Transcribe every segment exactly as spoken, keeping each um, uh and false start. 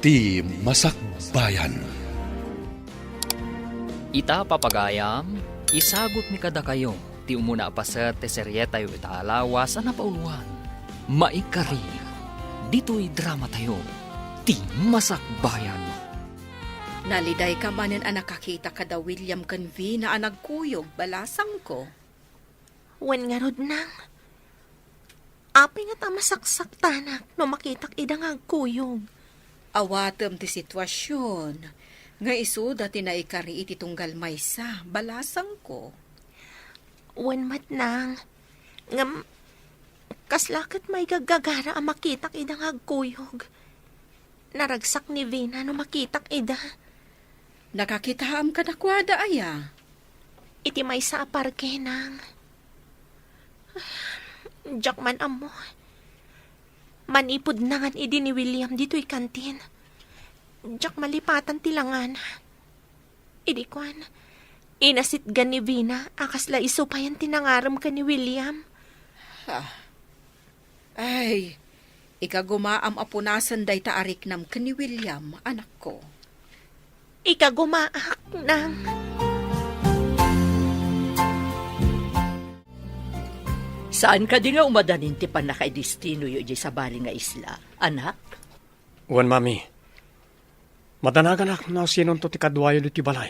Ti Masakbayan. Ita, papagayam, isagutmi kadakayo ti umuna a paset ti serietayo ita a lawas a napauloan, Maikari, ditoy dramatayo, Ti Masakbayan. Nalidayka manen a nakakita kada William ken Vina a nagkuyog, balasangko. Wen ngarud, Nang. Apay ngata a masaksaktanak no makitak ida nga agkuyog? Awatem ti situasion nga isuda ti naikari iti tunggal maysa, balasangko. Wen met, Nang. Ngem, kasla ket maigaggagara a makitak ida nga agkuyog. Naragsak ni Vina no makitak ida. Nakakitaam kadakuada aya? Iti maysa a parke, Nang. Diak man ammo. Manipud nangan idi ni William ditoy kantin, diak malipatan ti langana. Idi kuan, inasitgan ni Vina a kasla isu payen ti nangarem ken ni William. Ah. Ay, ikagumaam a punasen dayta a riknam ken ni William, anakko. Ikagumaak, Nang. Saan kadi nga umadanin ti pannakaidestinoyo idiay sabali nga isla, anak? Wen, Mami. Madanaganak no sinonto ti kaduayo ditoy balay.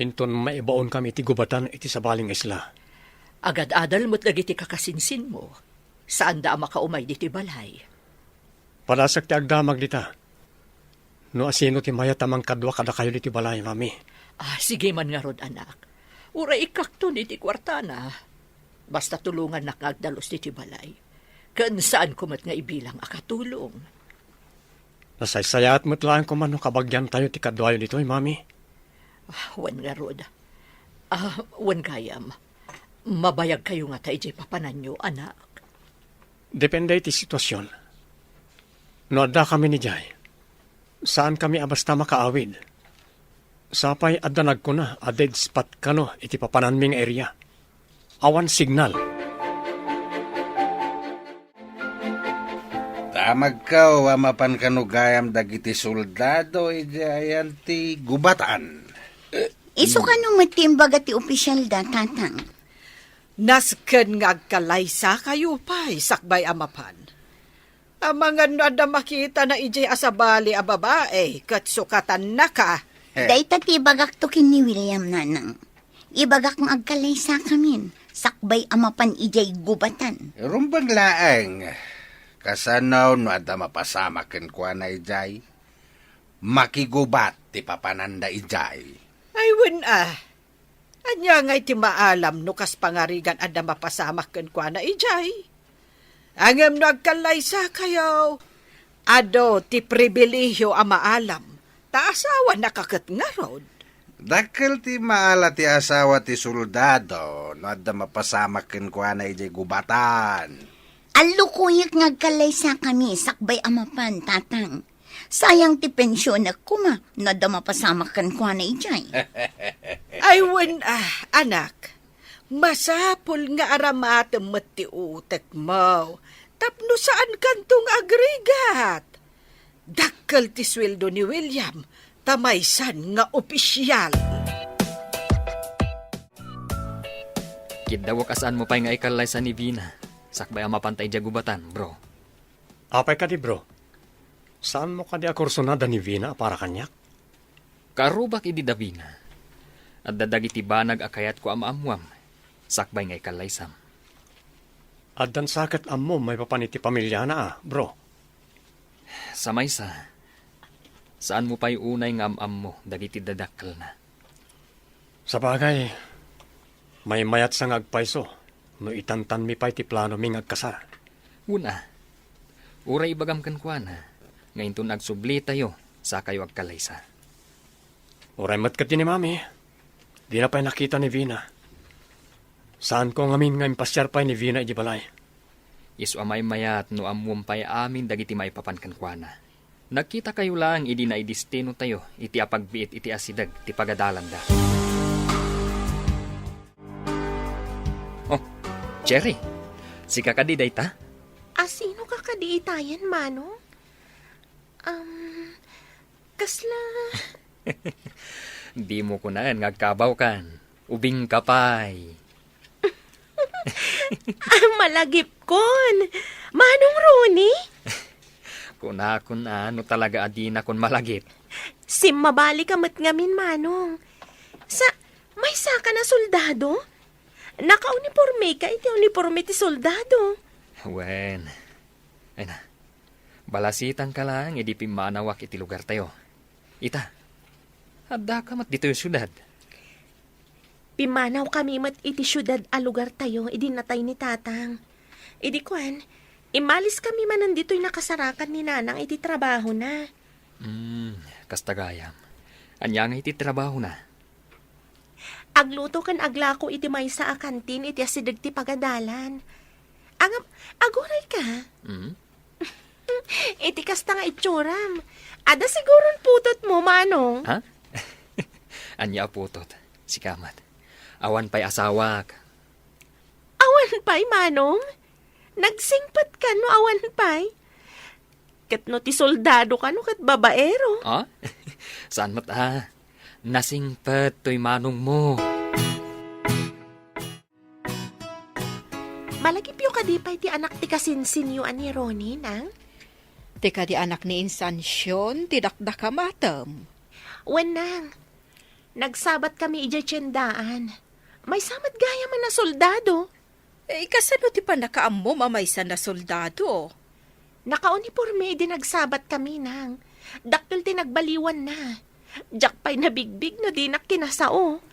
Inton maibaonkami iti gubatan iti sabali nga isla. Agad-adal met dagiti kakasinsinmo. Saanda a makaumay ditoy balay. Padasek ti agdamag dita. No asino ti mayat a mangkadua kadakayo ditoy balay, Mami. Ah, sige man ngarud, anak. Uray ikkakton iti kuartana. Basta tulongannak nga agdalus ditoy balay. Ken saanko met nga ibilang a katulong. Nasaysayaat met laeng koma no kabagiantayo ti kaduayo ditoy, Mami. Ah, wen ngarud. Ah, wen gayam. Mabayagkayo ngata idiay papananyo, anak? Depende iti situasion. No addakami idiay, saankami a basta makaawid. Sapay adda nagkuna a dead spot kano iti papananmi nga area. Awan signal. Damagkaw a mapan kano gayam dagiti soldado idiay ayan ti gubatan. Isu kano met ti imbaga ti opisyalda, Tatang? Nasken nga agkalaysakayo pay sakbay a mapan. Amangan no adda makitana idiay a sabali a babai ket sukatannaka. Dayta ti ibagakto ken ni William, Nanang. Ibagak nga agkalaysakamin sakbay a mapan idiay gubatan. Rumbeng laeng. Kasano no adda mapasamak kenkuana idiay? Makigubat ti papananda idiay. Ay, wen a. Ania ngay ti maalam no kas pangarigan adda mapasamak kenkuana idiay? Ngem no agkallaysakayo, adu ti pribilehio a maalam, ta asawanaka ket ngarud. Dakkel ti maala ti asawa ti soldado no adda mapasamak kenkuana idiay gubatan. Allukoyek nga agkallaysakami sakbay a mapan, Tatang. Sayang ti pensionek koma no adda mapasamak kenkuana idiay. Ay, wen a, anak. Masapul nga aramatem met ti utekmo tapno saankanto nga agrigat. Dakkel ti sueldo ni William ta maysan nga opisial. Kiddawek a saanmo pay nga ikallaysa ni Vina sakbay a mapanta idiay gubatan, bro. Apay kadi, bro? Saanmo kadi a kursunada ni Vina a para kaniak? Kaarrubak idi da Vina. Adda dagiti banag a kayatko a maammuam, sakbay nga ikallaysam. Addan sa ket ammom maipapan iti pamiliana a, bro? Sa maysa, saanmo pay unay nga am-ammo dagiti dadakkelna. Sabagay, maymayatsa nga agpayso no itantanmi pay ti planomi nga agkasar. Wen a, uray ibagam kenkuana nga inton agsublitayo, sakayo agkallaysa. Uray met ketdi ni Mami, dina pay nakita ni Vina. Saanko ngamin nga impasiar pay ni Vina idiay balay. Isu a maymayat no ammom pay amin dagiti maipapan kenkuana. Nagkitakayo laeng idi naidestinotayo iti apagbiit iti asideg ti pagadalanda. Oh, Cherry, sika kadi dayta? Asino ka kadi itayen, Manong? Um, Sla. Dimo kunaen nga agkabawkan. Ubingka pay. Ah, malagipkon. Manong Ronnie? Kunakon a no talaga a dinakon malagip. Simmabalika met ngamin, Manong. Sa, maysaka a soldado? Nakaunipormeka iti uniporme ti soldado. Wen. Ay na, balasitangka laeng idi pimmanawak iti lugartayo. Ita, addaka met ditoy siudad. Pimmanawkami met iti siudad a lugartayo idi natay ni Tatang. Idi kuan, immaliskami manen ditoy nakasarakan ni Nanang iti trabahona. Hmm, kasta gayam. Ania nga iti trabahona? Agluto ken aglako iti maysa a kantin iti asideg ti pagadalan. Ngem, agurayka? Hmm? Iti kasta nga itsuram, adda siguron putotmo, Manong. Ha? Ania a putot? Sika met. Awan pay asawak. Awan pay, Manong? Nagsingpet kano awan pay? Ket no ti soldado kano ket babaero? Ah? Saan met a? Nasingpet toy manongmo. Malagipyo kadi pay ti anak ti kasinsinyo a ni Ronnie, Nang? Ti kadi anak ni Insansyon ti dakdakamatem. Wen, Nang. Nagsabatkami idiay tiendaan. Maysa met gayam a soldado. Eh, kasano ti pannakaammom a maysa a soldado? Nakauniporme idi nagsabatkami, Nang. Dakkel ti nagbaliwanna. Diak pay nabigbig no dinak kinasao.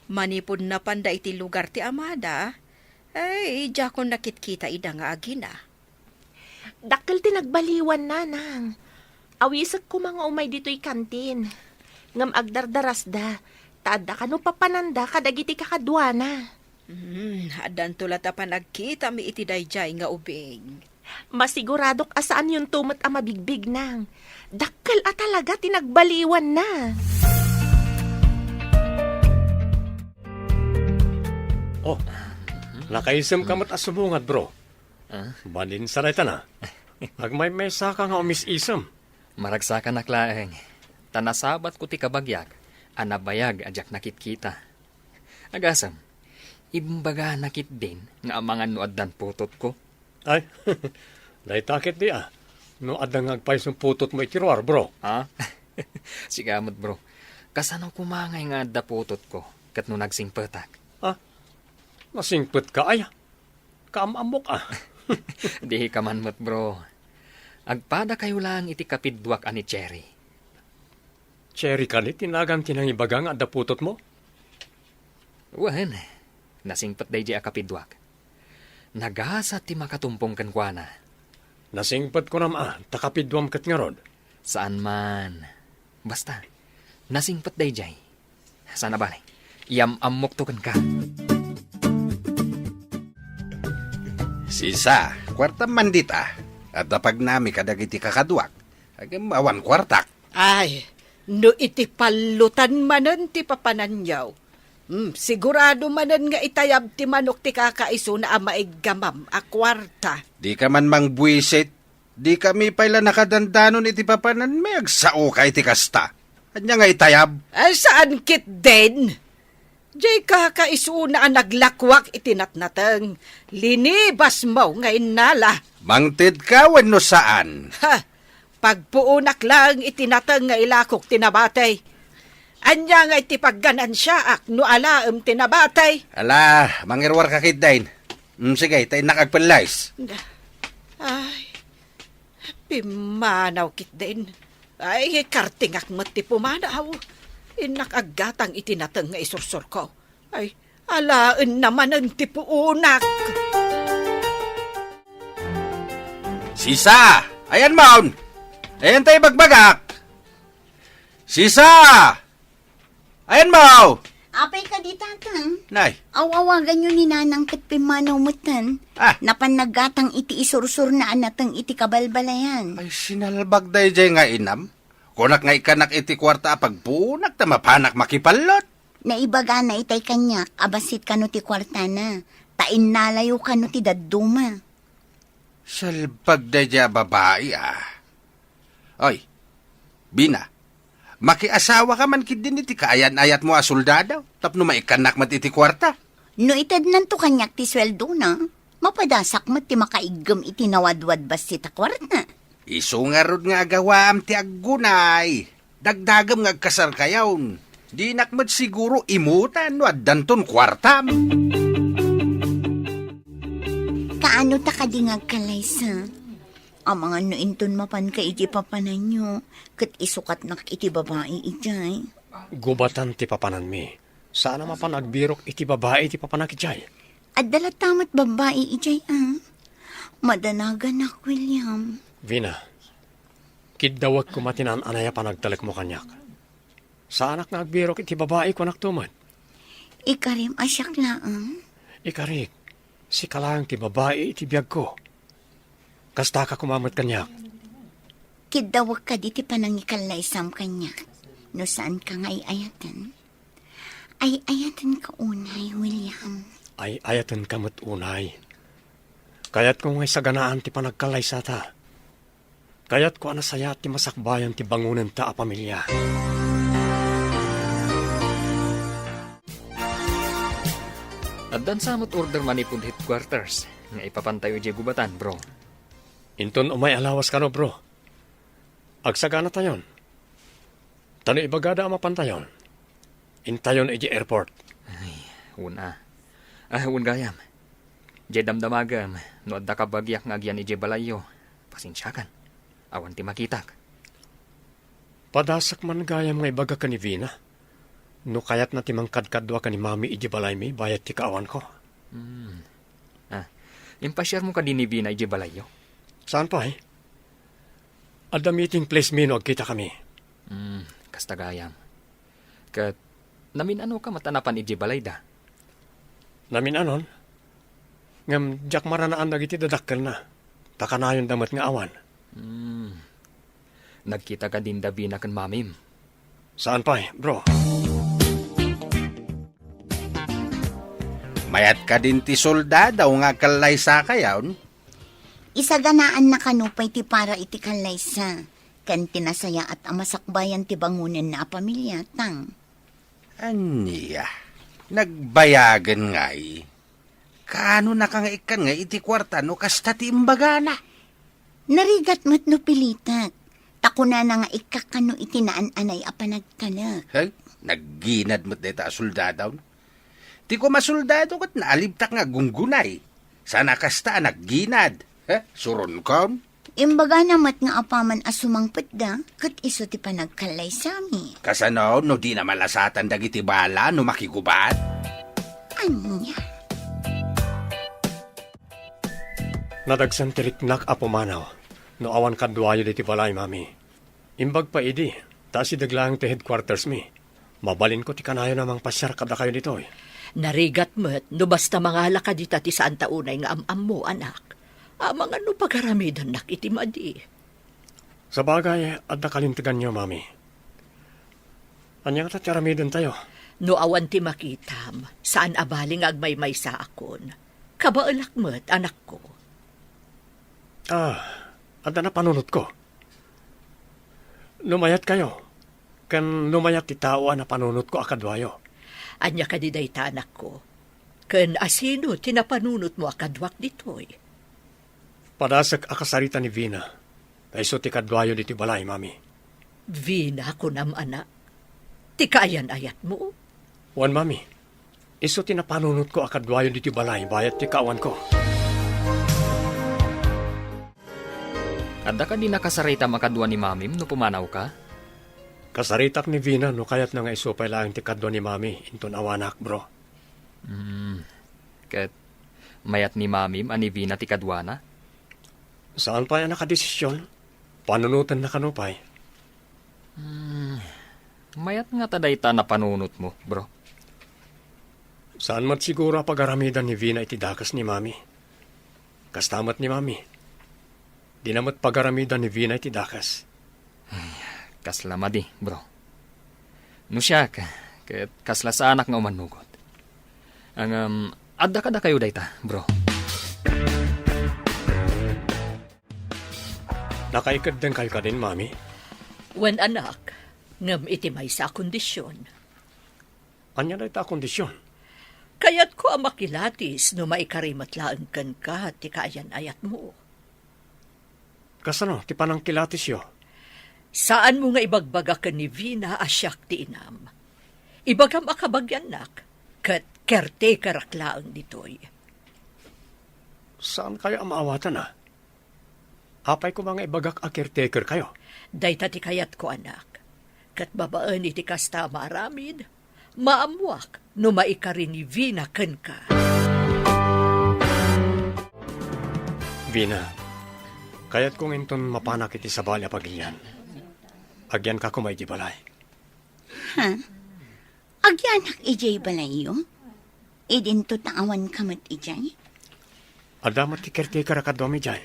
Manipud napanda iti lugar ti amada, ay, diakon nakitkita ida nga agina. Dakkel ti nagbaliwanna, Nang. Awisek koma nga umay ditoy kantin. Ngem agdardarasda, ta adda kano papananda kadagiti kakaduana. Hmm, addanto la ta panagkitami iti daydiay nga ubing. Masiguradok a saanyonto met a mabigbig, Nang. Dakkel a talaga ti nagbaliwanna. Oh, nakaisemka met a subungad, bro. Ah? Balin sa dayta na. Agmaymaysaka nga umis-isem. Maragsakanak laeng, ta nasabatko ti kabagiak a nabayag a diak nakitkita. Agasem, imbagana ketdin nga amangan no addan putotko. Ay, dayta ketdi a. No adda nga agpayson putotmo iti ruar, bro. Ha? Sika met, bro. Kasano koma ngay nga adda putotko ket no nagsingpetak? Ha? Nasingpetka, ay? Kaam-ammok a. Dika man met, bro. Agpadakayo laeng iti kapidduak a ni Cherry. Cherry kadi ti nagan ti nangibaga nga adda putotmo? Wen, nasingpet daydiay a kapidduak. Nagasat ti makatumpong kenkuana. Nasingpet kunam a, ta kapidduam ket ngarud. Saan man. Basta, nasingpet daydiay. Saan a bale, iyam-ammokto kenka. Sisa, kuartam man dita. Adda pagnami kadagiti kakaduak. Ngem awan kuartak. Ay, no iti pallutan manen ti papananyo, hmm, sigurado manen nga itayab ti manok ti kakaisuna a maiggamam a kuarta. Dika man mangbuisit. Dikami pay la nakadandanon iti papananmi, agsaoka iti kasta. Ania nga itayab? Ay, saan ketdin? Diay kakaisuna a naglakuak iti natnateng. Linibasmo nga innala. Mangtedka wenno saan? Ha! Pagpuonak laeng iti nateng nga ilakok ti nabati. Ania nga iti pagganansiaak no alaem ti nabati? Ala, mangiruarka ketdin. Mm, sige, ta innak agpellayes. Ay, pimmanaw ketdin. Ay, kartingak met ti pumanaw. Innak aggatang iti nateng nga isursurko. Ay, alaenna manen ti puonak. Sisa! Ayanmon! Ayan ta ibagbagak! Sisa! Ayanmo! Apay kadi, Tatang? Nay. Aw-awaganyo ni Nanang ket pimmanaw metten. Ah. Napan naggatang iti isursurna a nateng iti kabalbalayan. Ay, sinalbag daydiay nga inam. Kunak nga ikkanak iti kuarta a pagbunak ta mapanak makipallot. Naibagana itay kaniak a bassit kano ti kuartana, ta innalayo kano ti dadduma. Salbag daydiay a babai, ah. Oy, Bina, Makiasawaka man ketdin iti kaayan-ayatmo a soldado tapno maikkannak met iti kuarta. No itednanto kaniak ti sueldona, mapadasak met ti makaiggem iti nawadwad bassit a kuarta. Isu ngarud nga agawaam ti aggunay. Dagdagem nga agkasarkayon. Dinak met siguro imutan no addanton kuartam. Kaano ta kadi nga agkallaysa? Amangan no inton mapanka iti papananyo, ket isukatnak iti babai idiay. Gubatan ti papananmi. Saan a mapan agbirok iti babai ti papanak idiay. Adda latta met babai idiay, a? Madanaganak, William. Vina, kiddawek koma ti naan-anay a panagtalekmo kaniak. Saanak nga agbirok iti babai, kunak to met. Ikarim a siak laeng? Ikarik, sika laeng ti babai iti biagko. Kastaka koma met kaniak. Kiddawek kadi ti panangikallaysam kaniak, no saanka nga ay-ayaten? Ay-ayatenka unay, William. Ay-ayatenka met unay. Kayatko nga isaganaan ti panagkallaysata. Kayatko a nasayaat ti masakbayan ti bangonenta a pamilia. Addan sa met order manipud headquarters nga ipapantayo idiay gubatan, bro. Inton umay a lawas kano, bro. Agsaganatayon. Ta no ibagada a mapantayon, intayon idiay airport. Ay, wen a. Ah, wen gayam. Diay damdamagem, no adda kabagiak nga agyan idiay balayyo, pasensiakan. Awan ti makitak. Padasek man gayam nga ibaga ken ni Vina, no kayatna ti mangkadkadua ken ni Mami idiay balaymi bayat ti kaawanko. Hmm. Ah, impasiarmo kadi ni Vina idiay balayyo? Saan pay? Adda meeting place mi no agkitakami. Hmm, kasta gayam. Ket namin-anoka met a napan idiay balayda? Namin-anon? Ngem diak maranaan dagiti dadakkelna. Ta kanayonda met nga awan. Hmm. Nagkita kadin da Vina ken Mamim? Saan pay, bro. Mayat kadin ti soldado nga kallaysakayon? Isaganaanna kano pay ti para iti kallaysa, ken ti nasayaat a masakbayan ti bangonenna a pamiliatang. Ania, nagbayagen ngay? Kaanonaka nga ikkan ngay iti kuarta no kasta ti imbagana? Narigat met no pilitek, ta kunana nga ikkak kano iti naan-anay a panagtalek. Hey, nagginad met dayta a soldado. Ti koma soldado ket naalibtak nga gunggunay. Saan a kasta a nagginad. He, suronkon? Imbagana met nga apaman a sumangpetda, ket isu ti panagkallaysami. Kasano no dina malasatan dagiti bala no makigubat? Ania? Nadagsen ti riknak a pumanaw no awan kaduayo ditoy balay, Mami. Imbag pay idi, ta asideg laeng ti headquarters mi. Mabalinko ti kanayon a mangpasiar kadakayo ditoy. Narigat met no basta mangalaka dita ti saanta unay nga am-ammo, anak. Amangan no pagaramidannak iti madi. Sabagay, adda kalinteganyo, Mami. Ania ngata ti aramidentayo? No awan ti makitam, saan a bali nga agmaymaysaakon. Kabaelak met, anakko. Ah, adda napanunotko. No mayatkayo, ken no mayat ti tao a napanunotko a kaduayo. Ania kadi dayta, anakko? Ken asino ti napanunotmo a kaduak ditoy? Padasek a kasarita ni Vina, ta isu ti kaduayo ditoy balay, Mami. Vina, kunam, anak? Ti kaayan-ayatmo? Wen, Mami. Isu ti napanunotko a kaduayo ditoy balay bayat ti kaawanko. Adda kadi nakasaritam a kadua ni Mamim no pumanawka? Kasaritak ni Vina no kayatna nga isu pay laeng ti kadua ni Mami inton awanak, bro. Mm. Ket mayat ni Mamim a ni Vina ti kaduana? Saan pay a nakadesisyon? Panunotenna kano pay? Hmm. Mayat ngata dayta a napanunotmo, bro. Saan met siguro a pagaramidan ni Vina iti dakes ni Mami. Kasta met ni Mami. Dina met pagaramidan ni Vina iti dakes. Ay, kasla madi, bro. No siak, ket kasla saanak nga umannugot. Ngem, adda kadakayo dayta, bro. Nakaikeddengkayo kadin, Mami? Wen, anak. Ngem iti maysa a kondision. Ania dayta a kondision? Kayatko a makilatis no maikari met laeng kenka ti kaayan-ayatmo. Kasano ti panangkilatisyo? Saanmo nga ibagbaga ken ni Vina a siak ti inam. Ibagam a kabagiannak, ket caretakerak laeng ditoy. Saankayo a maawatan, a? Apay koma nga ibagak a caretakerkayo? Dayta ti kayatko, anak. Ket babaen iti kasta a maaramid, maammoak no maikari ni Vina kenka. Vina, kayatko nga inton mapanak iti sabali a pagilian, agyanka koma iti balay. Ha? Agyanak idiay balayyo? Idinto ta awanka met idiay? Adda met ti caretaker a kaduam idiay.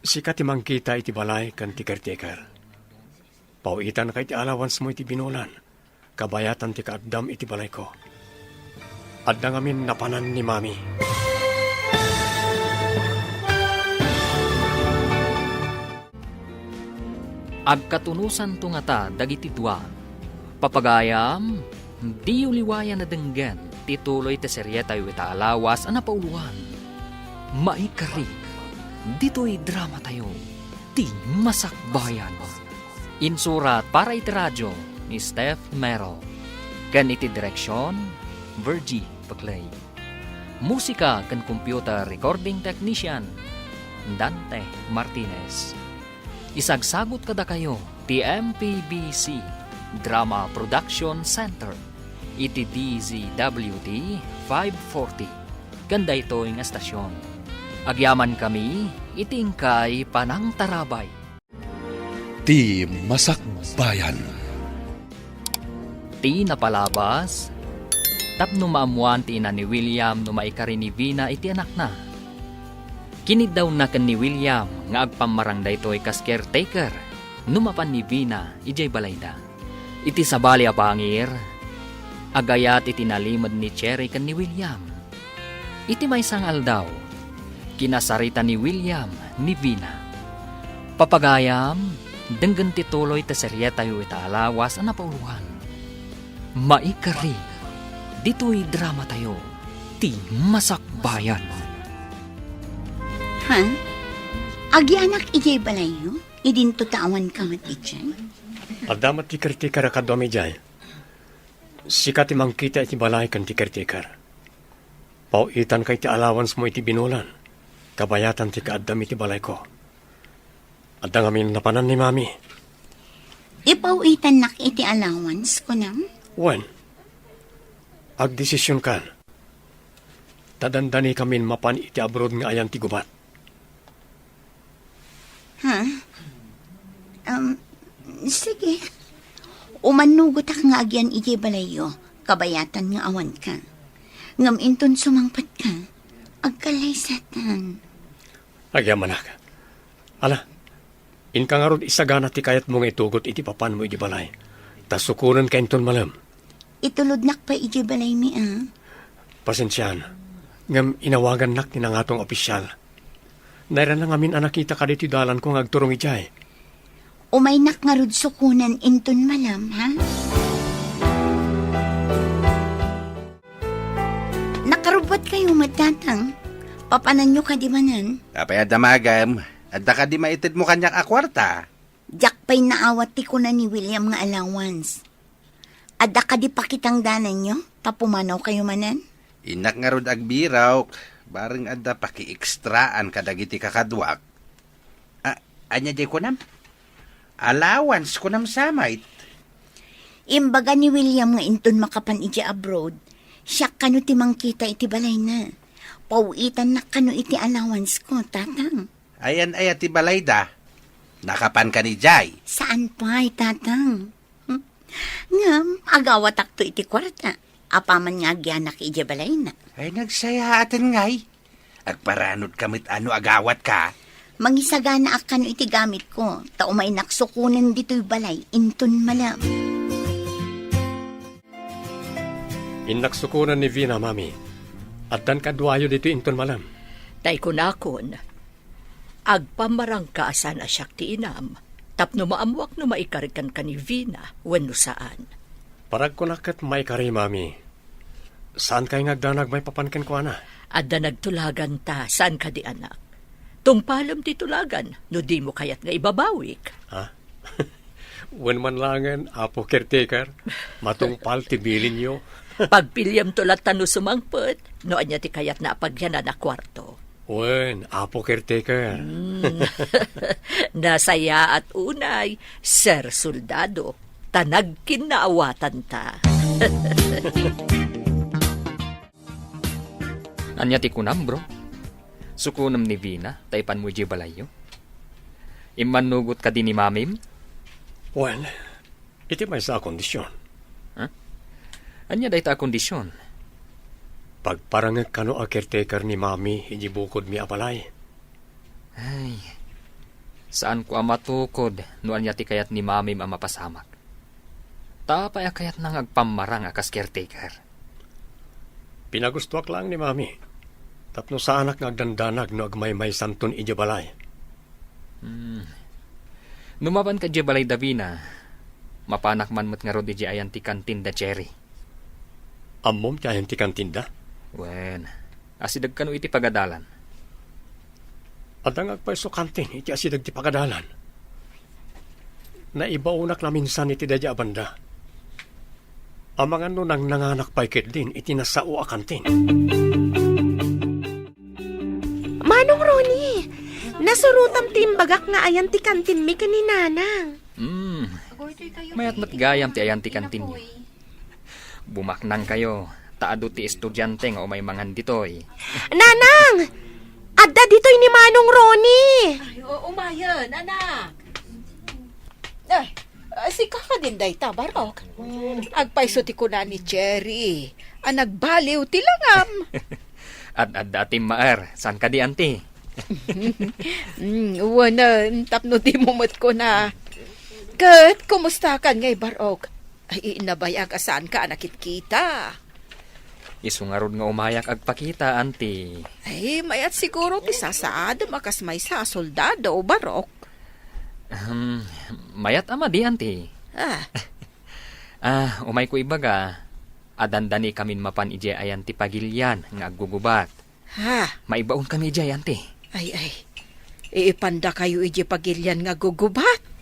Sika ti mangkita iti balay ken ti caretaker. Paw-itanka iti allowancemo iti binulan, kabayatan ti kaaddam iti balayko. Adda ngamin napanan ni Mami. Agkatunosanto ngata dagiti dua. Papagayam, diyo liwayan a denggen ti tuloy ti serietayo ita a lawas a napauloan. Maikari, ditoy dramatayo, ti Masakbayan. Insurat para iti radio ni Steph Mero. Ken iti direksion, Virgie Peclay. Musika ken computer recording technician, Dante Martinez. Isagsagut kadakayo ti M P B C Drama Production Center iti D Z W T five forty ken daytoy nga estasion. Agyamankami iti inkay panangtarabay. Ti Masakbayan. Ti napalabas, tapno maammoan ti ina ni William no maikari ni Vina iti anakna. Kiniddawna ken ni William nga agpammarang daytoy kas caretaker no mapan ni Vina idiay balayda. Iti sabali a bangir, agayat iti nalimed ni Cherry ken ni William. Iti maysa nga aldaw, kinasarita ni William ni Vina. Papagayam, denggen ti tuloy ti serietayo ita a lawas a napauloan. Maikari, ditoy dramatayo, ti Masakbayan. Ha? Agyanak idiay balayyo? Idinto ta awanka met idiay? Adda met ti caretaker a kaduam idiay. Sika ti mangkita iti balay ken ti caretaker. Paw-itanka iti allowancemo iti binulan, kabayatan ti kaaddam iti balayko. Adda ngamin napanan ni Mami. Ipaw-itannak iti allowance, kunam? Wen, agdesisionkan. Ta dandanikamin mapan iti abroad nga ayan ti gubat. Ha? Um, sige. Umannugotak nga agyan idiay balayyo, kabayatan nga awanka. Ngem inton sumangpetka, agkallaysatan. Agyamanak. Ala, inka ngarud isagana ti kayatmo nga itugot iti papanmo iti balay. Ta sukonenka inton malem. Itulodnak pay idiay balaymi, a. Pasensiaan, ngem inawagannak ti nangato nga opisial. Nairana ngamin a nakitaka ditoy dalanko nga agturong idiay. Umaynak ngarud sukonen inton malem, ha? Nakarubbuatkayo met, Tatang. Papananyo kadi manen? Apay a damagem? Adda kadi maitedmo kaniak a kuarta? Diak pay naawat ti kuna ni William nga allowance. Adda kadi pakitang danenyo ta pumanawkayo manen? Innak ngarud agbirok, bareng adda pakiekstraan kadagiti kakaduak. A-, ania diay kunam? Allowance kunam sa met? Imbaga ni William nga inton makapan idiay abroad, siak kano ti mangkita iti balayna. Paw-itannak kano iti allowance ko, Tatang. Ayan aya ti balayda? Nakapanka idiay? Saan pay, Tatang. Hmm. Ngem, agawatakto iti kuarta. Apaman nga agyanak idiay balayna. Ay, nagsayaaten ngay. Agparanodka met a no agawatka. Mangisaganaak kano iti gamitko, ta umaynak sukonen ditoy balay inton malem. Innak sukonen ni Vina, Mami. Addan kaduayo ditoy inton malem. Tay kunakon, agpammarangka a saan a siak ti inam. Tapno maammuak no maikari kenka ni Vina wenno saan. Paragkunak ket maikari, Mami. Saankay nga agdanag maipapan kenkuana? Adda nagtulagan ta, saan kadi, anak? Tungpalem ti tulagan no dimo kayat nga ibabawik. Ha? Wen man laengen, Apo Caretaker, matungpal ti bilinyo. Pagpiliamto latta no sumangpet, no ania ti kayatna a pagyanan a kuarto. Wen, Apo Caretaker. Hmm. Nasayaat unay, Sir Soldado, ta nagkinnaawatanta. Ania ti kunam, bro? Sukonem ni Vina ta ipanmo idiay balayyo? Immannugot kadi ni Mamim? Wen, iti maysa a kondisyon. Ha? Ania dayta a kondisyon? Pagparangek kano a caretaker ni Mami idiay bukodmi a balay. Ay, saanko a matukod no ania ti kayat ni Mamim a mapasamak. Ta apay a kayatna nga agpammarang a kas caretaker? Pinagustoak laeng ni Mami, tapno saanak nga agdandanag no agmaymaysanton idiay balay. Hmm. No mapanka idiay balay da Vina, mapanak man met ngarud idiay ayan ti kantin da Cherry. Ammom ti ayan ti kantin da? Wen, asideg kano iti pagadalan. Adda nga agpayso kantin iti asideg ti pagadalan. Naibaonak naminsan iti daydiay a banda. Amangan no nangnanganak pay ketdin iti nasao a kantin. Manong Ronnie, nasurotam ti imbagak nga ayan ti kantinmi ken ni Nanang. Hmm. Mayat met gayam ti ayan ti kantinyo. Bumaknangkayo, ta adu ti estudiante nga umay mangan ditoy. Nanang! Adda ditoy ni Manong Ronnie! Ay, o-, umayen, anak. Ay, ah, sika kadin dayta, Barok. Agpayso ti kuna ni Cherry a nagbaliw ti langam. Ad-adda a timmaer, saan kadi, anti? Mm, wen, tapno dimo met kuna. Ket, kumustakan ngay, Barok? Ay, nabayag a saanka a nakitkita. Isu ngarud nga umayak agpakita, anti. Ay, mayat siguro ti sasaadem a kas maysa a soldado, Barok. Ahem, mayat a madi, anti. Ah. Ah, umayko ibaga, a dandanikamin mapan idiay ayan ti pagilian nga aggugubat. Ha? Maibaonkami idiay, anti. Ay, ay. Iipandakayo idiay pagilian nga aggugubat?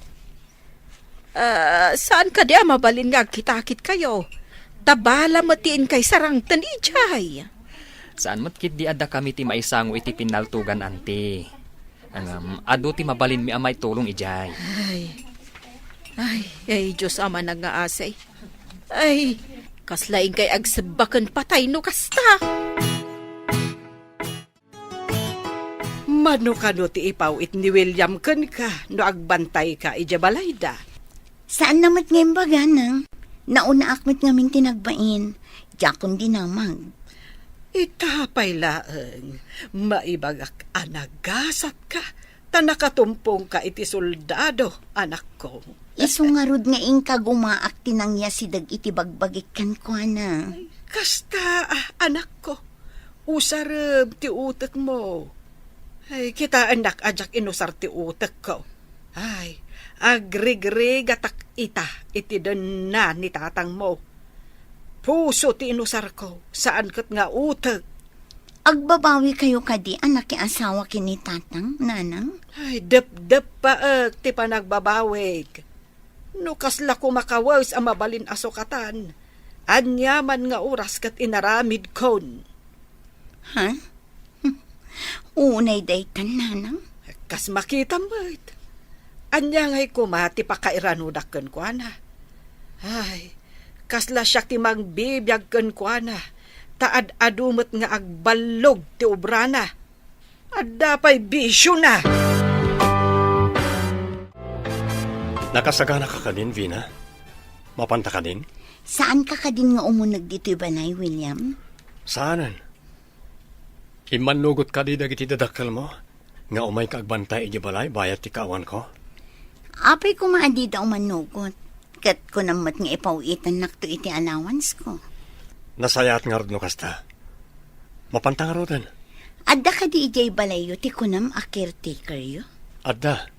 Ah, saan kadi a mabalin nga agkitakitkayo? Ta bala met ti inkay sarangten idiay. Saan met ketdi a dakami ti maisango iti pinnaltogan, anti. Ngem, adu ti mabalinmi a maitulong idiay. Ay. Ay, ay, Dios a manangngaasi. Ay, kasla inkay agsebba ken patay no kasta. Mano kano ti ipaw-it ni William kenka no agbantayka idiay balayda? Saanna met nga imbaga, Nang. Naunaak met ngamin ti nagbain. Diakon dinamag. Ita pay laeng, maibagak a nagasatka, ta nakatumpongka iti soldado, anakko. Isu ngarud nga inka gumaak ti nangyasideg iti bagbagik kenkuana. Kasta, ah, anakko, usarem ti utekmo. Ay, kitaennak a diak inusar ti utekko. Ay, agrigrigatak ita iti denna ni tatangmo. Puso ti inusarko, saan ket nga utek. Agbabawikayo kadi a nakiasawa ken ni Tatang, Nanang? Ay, depdeppaek ti panagbabawik. No kasla koma kawes a mabalin a sukatan, aniaman nga oras ket inaramidkon. Ha? Unay daytan, Nanang? Kas makitam met. Ania ngay koma ti pakairanodak kenkuana? Ay, kasla siak ti mangbibiag kenkuana, ta ad-adu met nga agballog ti obrana. Adda pay bisiona. Nakasagana ka kadin, Vina? Mapanta kadin? Saan ka kadin nga umuneg ditoy balay, William? Saanen. Immannugot kadi dagiti dadakkelmo nga umayka agbantay idiay balay bayat ti kaawanko? Apay koma a dida umannugot, ket kunam met nga ipaw-itannakto iti allowance ko. Nasayaat ngarud no kasta. Mapanta ngaruden. Adda kadi idiay balayyo ti kunam a caretakeryo? Adda.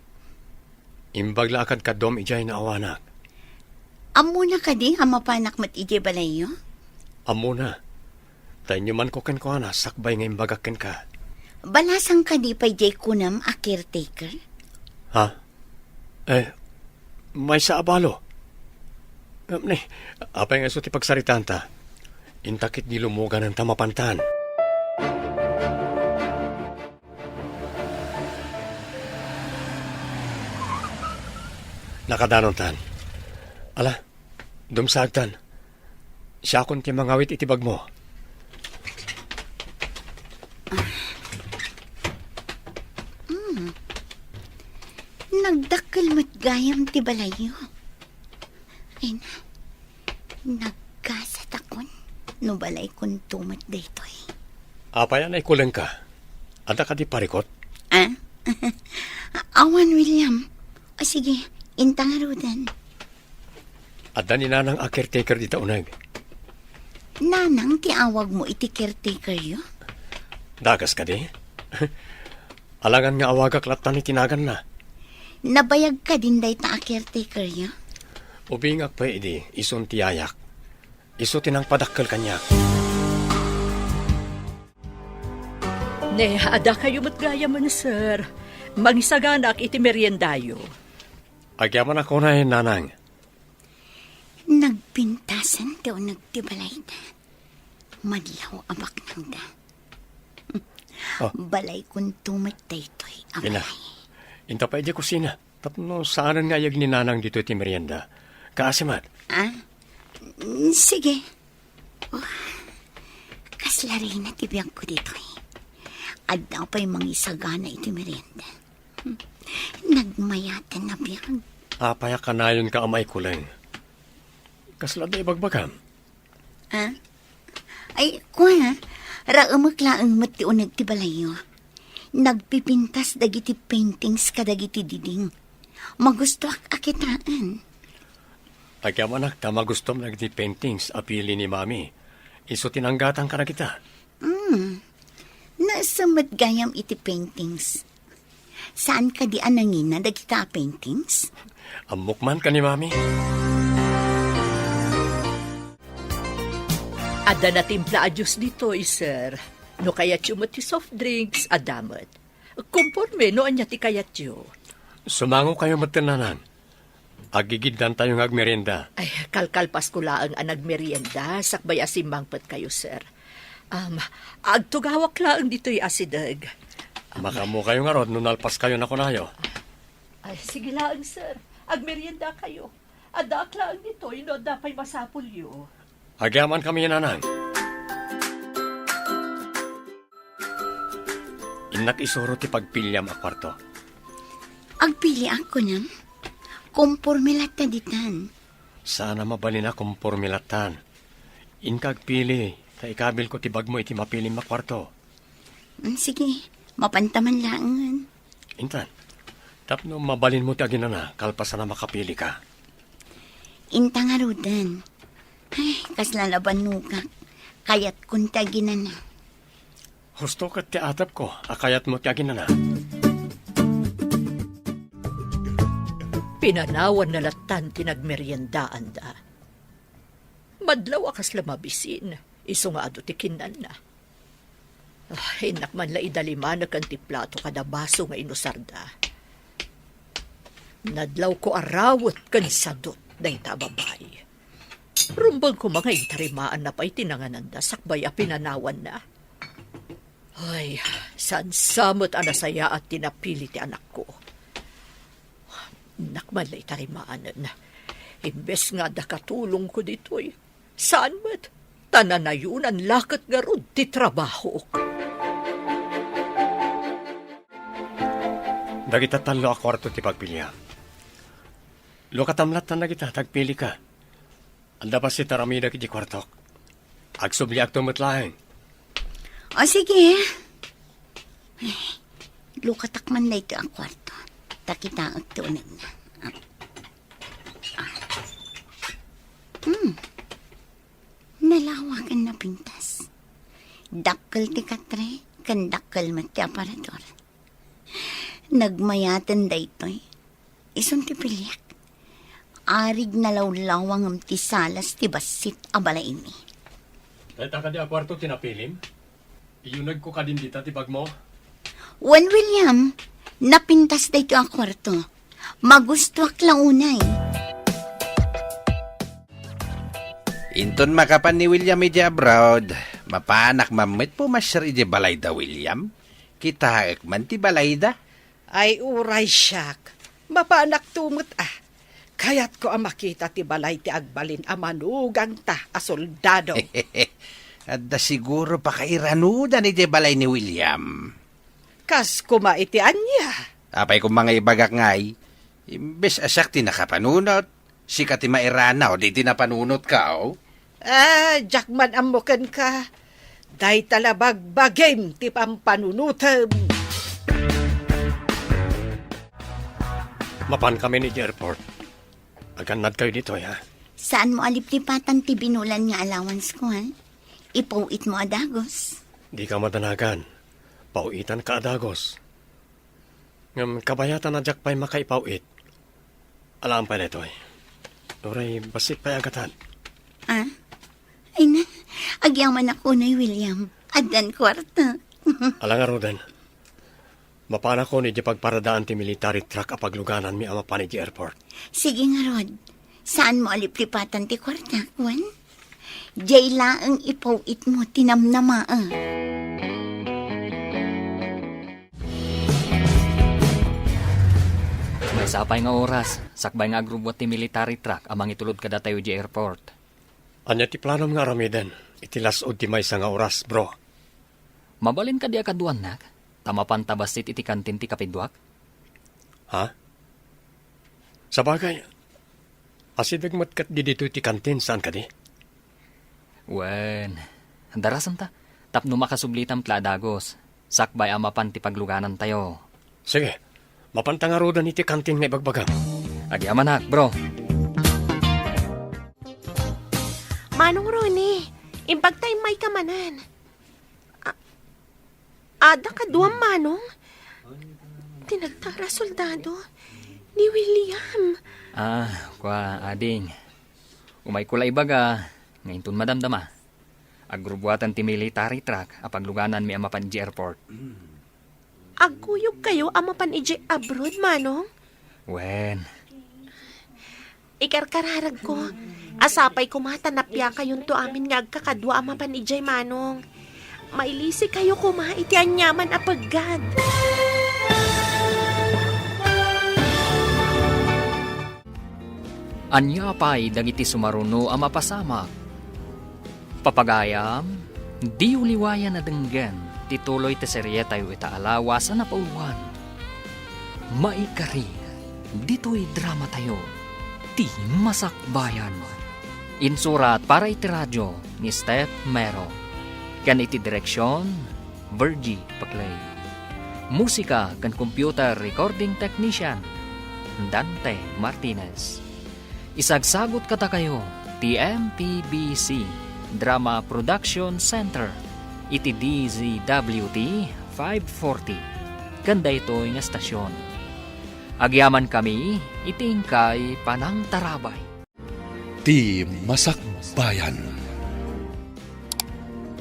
Imbag la a kadkaduam idiay no awanak. Ammona kadi a mapanak met idiay balayyo? Ammona. Ta inyomanko kenkuana sakbay nga imbagak kenka. Balasang kadi pay diay kunam a caretaker? Ha? Eh, maysa a balo. Ngem ni, apay nga isu ti pagsaritaanta? Inta ketdi lumuganan ta mapantan. Nakadanontan. Ala, dumsaagtan. Siakon ti mangawit iti bagmo. Hmm. Nagdakkel met gayam ti balayyo. Ay na, nagkasatakon no balaykonto met daytoy. Apay a naikulengka? Adda kadi parikut? Ah? Awan, William. O sige, inta ngaruden. Adda ni Nanang a caretaker dita uneg. Nanang ti awagmo iti caretakeryo? Dakes kadi? Alangan nga awagak latta iti naganna. Nabayag kadin dayta a caretakeryo? Ubingak pay idi, isun ti yayak. Isu ti nangpadakkel kaniak. Ne, adda kayo met gayamen, sir. Mangisaganaak iti meriendayo. Agyamanak unay, Nanang. Nagpintasen ti uneg ti balayda. Madlaw a baknangda. Oh. Balaykonto met daytoy a Ina, balay. Inta pay idiay kusina. Tapno saanen nga ayeg ni Nanang ditoy ti merienda. Kaasi met. Ah? Mm, sige. Oh, kasla reyna ti biagko ditoy. Adda pay mangisagana iti merienda. Hmm. Nagmayaten a biag. Apay a kanayonka a maikuleng? Kasla adda ibagbagam? Ah? Ay, kua, raemek laeng met ti uneg ti balayyo. Nagpipintas dagiti paintings kadagiti diding. Magustoak a kitaen. Agyamanak ta magustom dagiti paintings a pili ni Mami. Isu ti nanggatang kadagita. Hmm. Naisem met gayam iti paintings. Saan kadi a nangina dagita a paintings? Ammok man ken ni Mami. Adda natimpla a juice ditoy, sir. No kayatyo met ti soft drinks, adda met. Komporme no ania ti kayatyo. Sumango kayo met, Nanang. Agigiddantayo nga agmerienda. Ay, kalkalpasko laeng a nagmerienda, sakbay a simmangpet kayo, sir. Am, agtugawak laeng ditoy asideg. Am, makaammo kayo ngarud no nalpas kayo na kunayo. Ay, sige laeng, sir. Agmerienda kayo. Addaak laeng ditoy no adda pay masapulyo. Agyaman kami, Nanang. Innak isuro ti pagpiliam a kuarto. Agpiliak, kunam? Komporme latta ditan. Saan a mabalin a komporme lattan. Inka agpili, ta ikabilko ti bagmo iti mapilim a kuarto. Mm, sige, mapanta man laengen. Intan, tapno mabalinmo ti aginana, kalpasan a makapilika. Inta ngaruden. Ay, kasla nabannogak. Kayatkon ti aginana. Husto ket ti atepko a kayatmo ti aginana. Pinanawanna lattan ti nagmeriendaanda. Madlaw a kasla mabisin, isu nga adu ti kinnanna. Ah, innak man la idalimanek ti plato kada baso nga inusarda. Nadlawko a rawet ken sadut dayta a babai. Rumbeng koma nga intarimaanna pay ti nangananda sakbay a pinanawanna. Ay, saan sa met a nasayaat ti napili ti anakko. Innak man la itarimanen. Imbes nga adda katulongko ditoy, saan met, ta nanayonan la ket ngarud ti trabahok. Dagita tallo a kuarto ti pagpiliam. Lukatam lattan dagita, ta agpilika. Adda bassit a aramidek iti kuartok. Agsubliakto met laeng. O, sige. Ay, lukatak man daytoy a kuarto. Ta kitaek ti unegna. Ah. Hmm. Nalawa ken napintas. Dakkel ti katre, ken dakkel met ti aparador. Nagmayaten daytoy. Isun ti pilik. Arig nalawlawa ngem ti salas ti bassit a balaymi. Dayta kadi a kuarto ti napilim? Iyunegko kadin dita ti bagmo? Wen, William, napintas daytoy a kuarto. Magustuak la unay. Inton makapan ni William idiay abroad, mapanak man met pumasiar idiay balay da William. Kitaek man ti balay da. Ay, uray siak. Mapanakto met a. Kayatko a makita ti balay ti agbalin a manugangta a soldado. Adda siguro pakairanudan idiay balay ni William. Kas koma iti ania? Apay koma nga ibagak ngay, imbes a siak ti nakapanunot, sika ti mairanaw iti napanunotko. Ah, diak man ammo kenka. Dayta la bagbagim ti pampanunotem. Mapan kami ni airport. Agannad kayo ditoy, ha? Saan mo a liplipatan ti binulan nga allowance ko, ha? Ipaw-it mo a dagos. Di ka madanagan. Paw-itan ka a dagos. Ngem kabayatan a diak pay makaipaw-it. Alam pay daytoy. Uray bassit pay a gatad. Ah? Ay na, agyamanak unay, William. Addan kuarta. Ala ngaruden. Mapanakon idiay pagparadaan ti military truck a paglugananmi a mapan idiay airport. Sige ngarud. Saan mo a liplipatan ti kuarta, wen? Diay laeng ipaw-it mo ti namnama, ah. Maysa pay nga oras, sakbay nga agrubbuat ti military truck a mangitulod kadatayo idiay airport. Ania ti planom nga aramiden iti las-ud ti maysa nga oras, bro? Mabalin kadi a kaduanak, ta mapanta bassit iti kantin ti kapiduak? Ha? Sabagay, asideg met ket di ditoy ti kantin, saan kadi? Wen, darasenta, tapno makasublitam ti la a dagos, sakbay a mapan ti pagluganantayo. Sige, mapanta ngaruden iti kantin nga ibagbagam. Agyamanak, bro. Manong Ronnie, imbag ta immayka manen. A-, adda kaduam, Manong? Ti nagtara soldado ni William. Ah, kua, ading. Umayko la ibaga, nga inton madamdama. Agrubbuatan ti military truck a paglugananmi a mapan idiay airport. Agkuyogkayo a mapan idiay abroad, Manong? Wen. Ikarkararagko, a sapay koma ta napiakayonto amin nga agkakadua a mapan idiay, Manong. Mailisikayo koma iti aniaman a peggad. Ania pay dagiti sumaruno a mapasamak? Papagayam, diyo liwayan a denggen ti tuloy ti serietayo ita a lawas a napauluan. Maikari, ditoy dramatayo, Ti Masakbayan. Insurat para iti radio ni Steph Mero. Ken iti direksion, Virgie Paclay. Musika ken computer recording technician, Dante Martinez. Isagsagut kadakayo ti M P B C Drama Production Center iti D Z W T five forty ken daytoy nga estasion. Agyamankami iti inkay panangtarabay. Ti Masakbayan.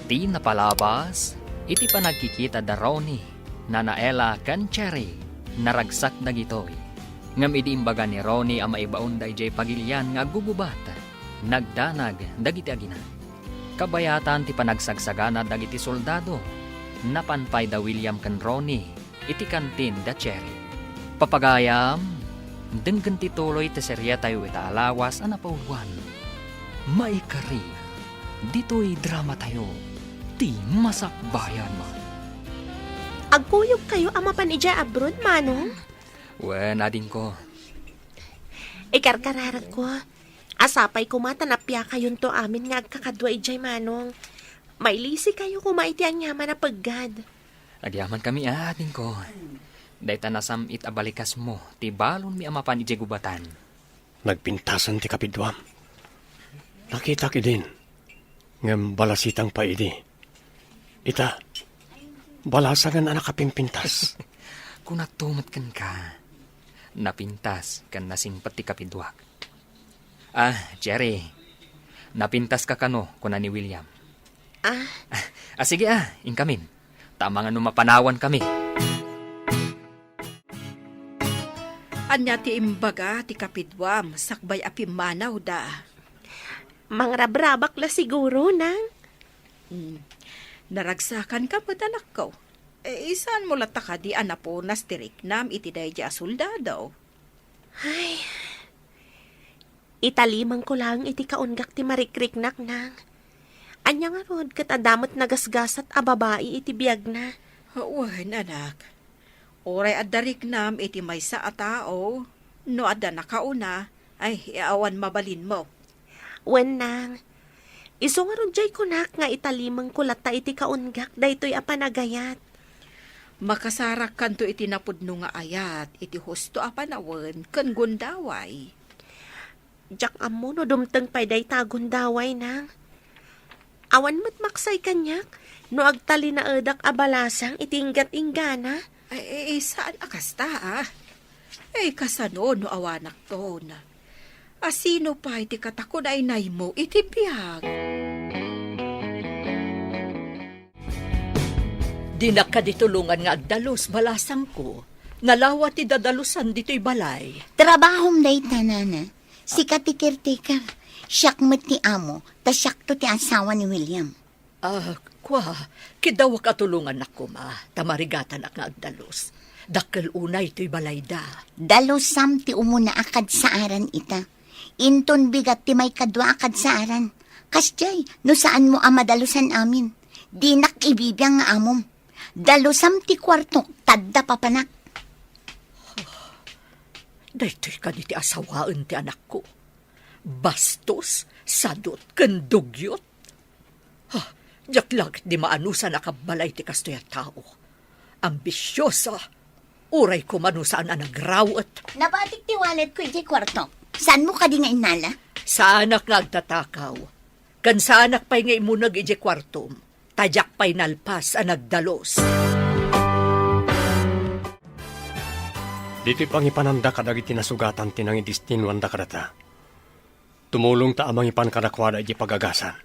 Ti napalabas iti panagkikita da Ronnie, Nana Ella ken Cherry, naragsak dagitoy. Ngem idi imbaga ni Ronnie a maibaonda idiay pagilian nga aggugubat, nagdanag dagiti agina. Kabayatan ti panagsagsagana dagiti soldado, napan pay da William ken Ronnie iti kantin da Cherry. Papagayam, denggen ti tuloy ti serietayo ita a lawas a napauluan. Maikari, ditoy dramatayo, Ti Masakbayan. Agkuyogkayo a mapan idiay abroad, Manong? Wen, adingko. Ikarkararagko, a sapay koma ta napiakayonto amin nga agkakadua idiay, Manong. Mailisikayo koma iti aniaman a peggad. Agyamankami, adingko. Dayta nasam-it a balikasmo ti balonmi a mapan idiay gubatan. Nagpintasan ti kapiduam. Nakitak idin, ngem balasitang pay idi. Ita, balasangen a nakapimpintas. Kunakto met kenka, Napintas ken nasingpet ti kapiduak. "Ah, Cherry, napintaska kano?" kuna ni William. Ah. "Ah, sige ah, inkamin. Ta amangan no mapanawan kami." "Ania ti imbaga ti kapiduam sakbay a pimmanawda?" "Mangrabrabak la siguro, nang." "Hmm. Naragsakanka met, anakko. Eh, saanmo latta kadi a napunas ti riknam iti daydi a soldado?" Ay, italimangko laeng iti kaunggak ti marikriknak, nang. Ania ngarud ket adda met nagasgasat a babai iti biagna? Wen, anak. Uray adda riknam iti maysa a tao, no adda nakauna, ay, awan mabalinmo. Wen, nang. Isu ngarud diay kunak nga italimangko latta iti kaunggak daytoy a panagayat. Makasarakkanto iti napudno nga ayat iti husto a panawen ken gundaway. Diak ammo no dumteng pay dayta a gundaway, nang. Awan met maksay kaniak no agtalinaedak a balasang iti inggat-inggana. Ay, ay, saan a kasta, ah? Ay, kasano no awanakton? A sino pay ti katakunaynaymo iti biag? Dinak kadi tulongan nga agdalus, balasangko. Nalawa ti dadalusan ditoy balay. Trabahom dayta, nana. Sika ti caretaker. Siak met ti amo, ta siakto ti asawa ni William. Ah, kua, kidawak a tulongannak koma, ta marigatanak nga agdalus. Dakkel unay toy balayda. Dalusam ti umuna a kadsaaran ita. Inton bigat ti maikadua a kadsaaran. Kasdiay, no saanmo a madalusan amin. Dinak ibibiang nga amom. Dalusam ti kuartok, ta adda papanak. Daytoy kadi ti asawaen ti anakko. Bastos, sadut, ken dugyot. Ha, diak la ketdi maanusan a kabbalay ti kastoy a tao. Ambisiosa, uray koma no saan a nagrawet. Nabatik ti walletko idiay kuartok. Saanmo kadi nga innala? Saanak nga agtatakaw. Ken saanak pay nga imuneg idiay kuartom. Ta diak pay nalpas a nagdalus. Ditoy pangipananda kadagiti nasugatan ti nangidestinoanda kadata. Tumulongta a mangipan kadakuada iti pagagasan.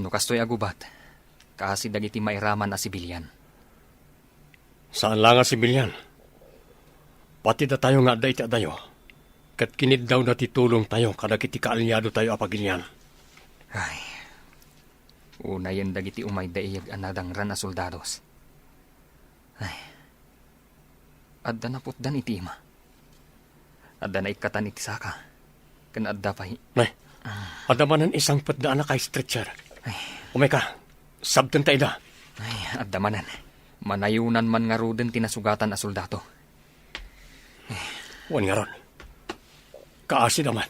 No kastoy a gubat, kaasi dagiti mairaman a sibilian. Saan la nga sibilian. Pati datayo nga adda iti adayo, ket kiniddawda ti tulongtayo kadagiti kaaliadotayo a pagilian. Ay, unayen dagiti umayda iyeg a nadangran a soldados. Ay, adda naputdan iti ima. Adda naikkatan iti saka. Ken adda pay. Nay, adda manen isangpetda a naka-stretcher. Ay. Umayka, sabtenta ida. Ay, adda manen. Manayonan man ngaruden ti nasugatan a soldado. Wen ngarud, kaasida met.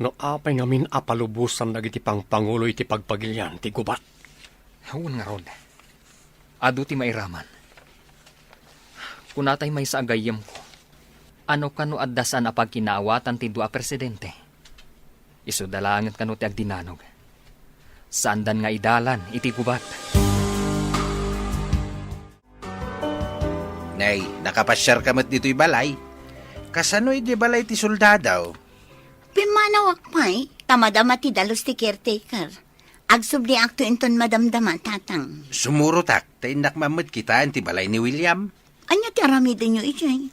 No apay ngamin a palubosan dagiti pangpangulo iti pagpagilian ti gubat? Wen ngarud, adu ti mairaman. Kunatay maysa a gayyemko, ano kano adda saan a pagkinaawatan ti dua a presidente? Isuda laengen kano ti agdinanog. Saandan nga idalan iti gubat. Nay, nakapasiarka met ditoy balay? Kasano idiay balay ti soldado? Pimmanawak pay, ta madama ti dalus ti caretaker. Agsubliakto inton madamdama, Tatang. Sumurotak, ta innak man met kitaen ti balay ni William. Ania ti aramidenyo idiay?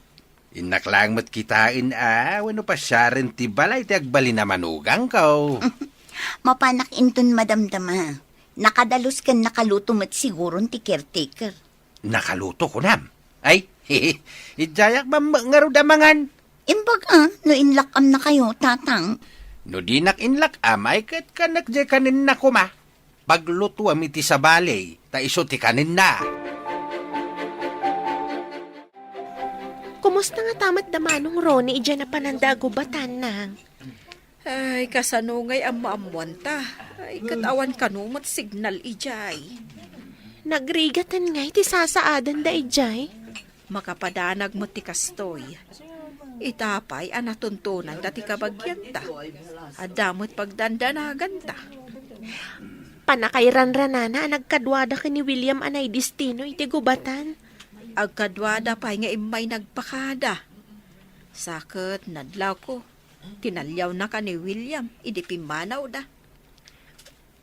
Innak laeng met kitaen a, wenno pasiaren ti balay ti agbalin a manugangko. Mapanak inton madamdama. Nakadalus ken nakaluto met siguron ti caretaker. Nakaluto, kunam? Ay, idiayak man met ngarud a mangan. Imbag a, no inlak-amnakayo, Tatang. No dinak inlak-am, ay ket kanek diay kanenna koma. Paglutuam iti sabali, ta isu ti kanenna. Kumusta ngata met da Manong Ronnie idiay napananda a gubatan, Nang? Ay, kasano ngay ammoammoanta? Ay, ket awan kano met signal idiay. Nagrigaten ngay ti sasaadanda idiay? Makapadanag met ti kastoy. Ita pay a natuntonanda ti kabagianta. Adda met pagdandanaganta. Pannakairanranana a nagkaduada ken ni William a naidestino iti gubatan. Agkaduada pay nga immay nagpakada. Sa ket nadlawko, tinaliawnaka ni William idi pimmanawda.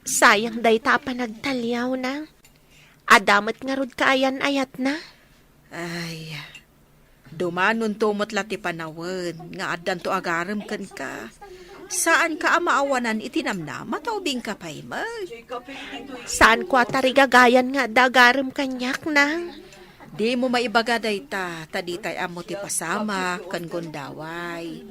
Sayang dayta a panagtaliawna. Adda met ngarud kaayan-ayatna. Ay, dumanonto met la ti panawen nga addanto agarem kenka. Saanka a maawanan iti namnama ta ubingka pay met. Saanko a tarigagayan nga adda agarem kaniak, Nang. Dimo maibaga dayta, ta ditay ammo ti pasamak ken gundaway.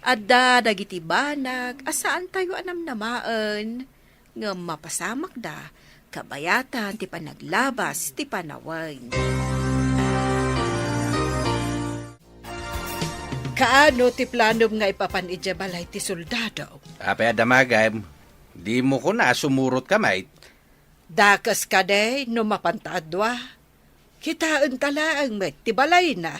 Adda dagiti banag a saantayo a namnamaen, ngem mapasamakda kabayatan ti panaglabas ti panawen. Kaano ti planom nga ipapan idiay balay ti soldado? Apay a damagem, dimo kuna a sumurot ka met? Dakes kadi no mapanta a dua? Kitaenta laeng met ti balayna.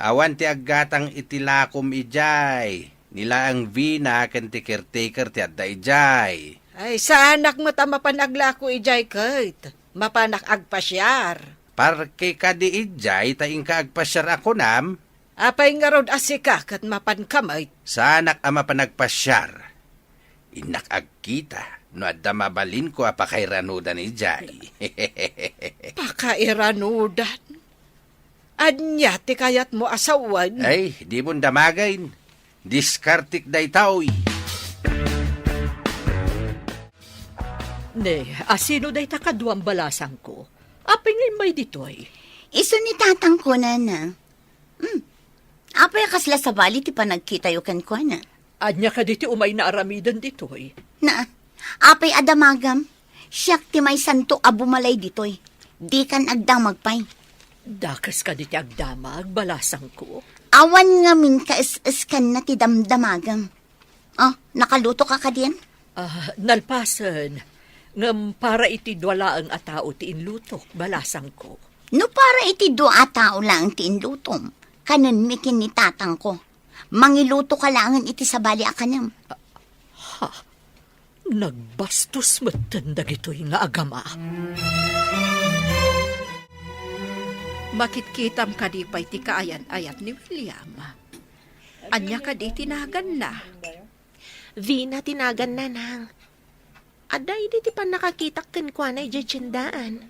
Awan ti aggatang iti lakom idiay. Ni laeng Vina ken ti caretaker ti adda idiay. Ay, saanak met a mapan aglako idiay ket mapanak agpasiar. Parke kadi idiay ta inka agpasiar a kunam? Apay ngarud a sika ket mapanka met? Saanak a mapan agpasiar. Innak agkita no adda mabalinko a pakairanudan idiay. Pakairanudan? Ania ti kayatmo a sawen? Ay, dimon damagen. Diskartek daytoy. Ne, asino dayta kaduam, balasangko? Apay nga immay ditoy? Isu ni tatangko, nana. Hmm. Apay a kasla sabali ti panagkitayo kenkuana? Ania kadi ti umayna aramiden ditoy? Na, apay a damagam? Siak ti maysanto a bumalay ditoy. Dikan agdamag pay. Dakes kadi ti agdamag, balasangko? Awan ngamin kaes-eskanna ti damdamagam. Ah, nakaluto ka kadin? Ah, nalpasen. Ngem para iti dua laeng a tao ti inlutok, balasangko. No para iti dua a tao laeng ti inlutom, kanenmi ken ni tatangko. Mangiluto ka laengen iti sabali a kanem. Ha? Nagbastos metten dagitoy nga agama. Makitkitam kadi pay ti kaayan-ayat ni William? Ania kadi ti naganna? Vina ti naganna, nang. Adda idi ti pannakakitak kenkuana idiay tiendaan.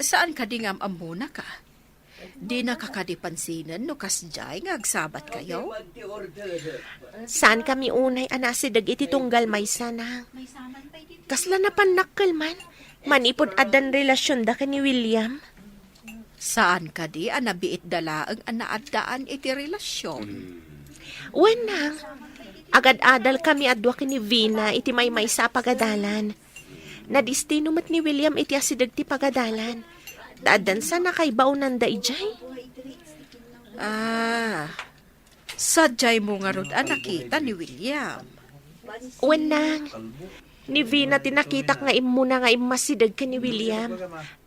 Saan kadi nga am-ammonaka? Dinaka kadi pansinen no kasdiay nga agsabatkayo? Saankami unay a naasideg iti tunggal maysa, nang. Kasla napannakkel man, manipud addan relasionda ken ni William. Saan kadi a nabiitda laeng a naaddaan iti relasion? Wen, nang. Agad-adalkami a dua ken ni Vina iti maymaysa a pagadalan. Nadistino met ni William iti asideg ti pagadalan. Ta addan sa nakaibaonanda idiay. Ah, sadiaymo ngarud a nakita ni William? Wen, nang. Ni Vina ti nakitak nga immuna nga immasideg ken ni William.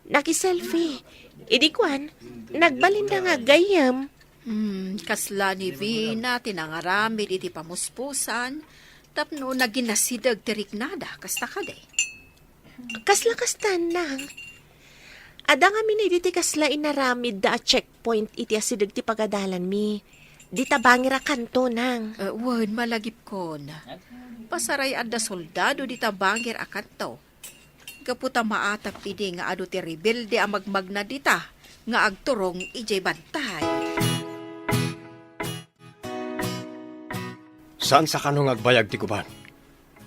Nakiselfie. Idi kuan, nagbalinda nga aggayyem. Hmm, kasla ni Vina ti nangaramid iti pamuspusan tapno naginasideg ti riknada, kasta kadi? Kasla kasta, nang. Adda ngamin idi ti kasla inaramidda a checkpoint iti asideg ti pagadalanmi. Dita bangir a kanto, nang. Eh, wen, malagipkon. Pasaray adda soldado dita bangir a kanto. Gapu ta maatap idi nga adu ti rebelde a magmagna dita nga agturong idiay bantay. Saan sa kano nga agbayag ti gubat?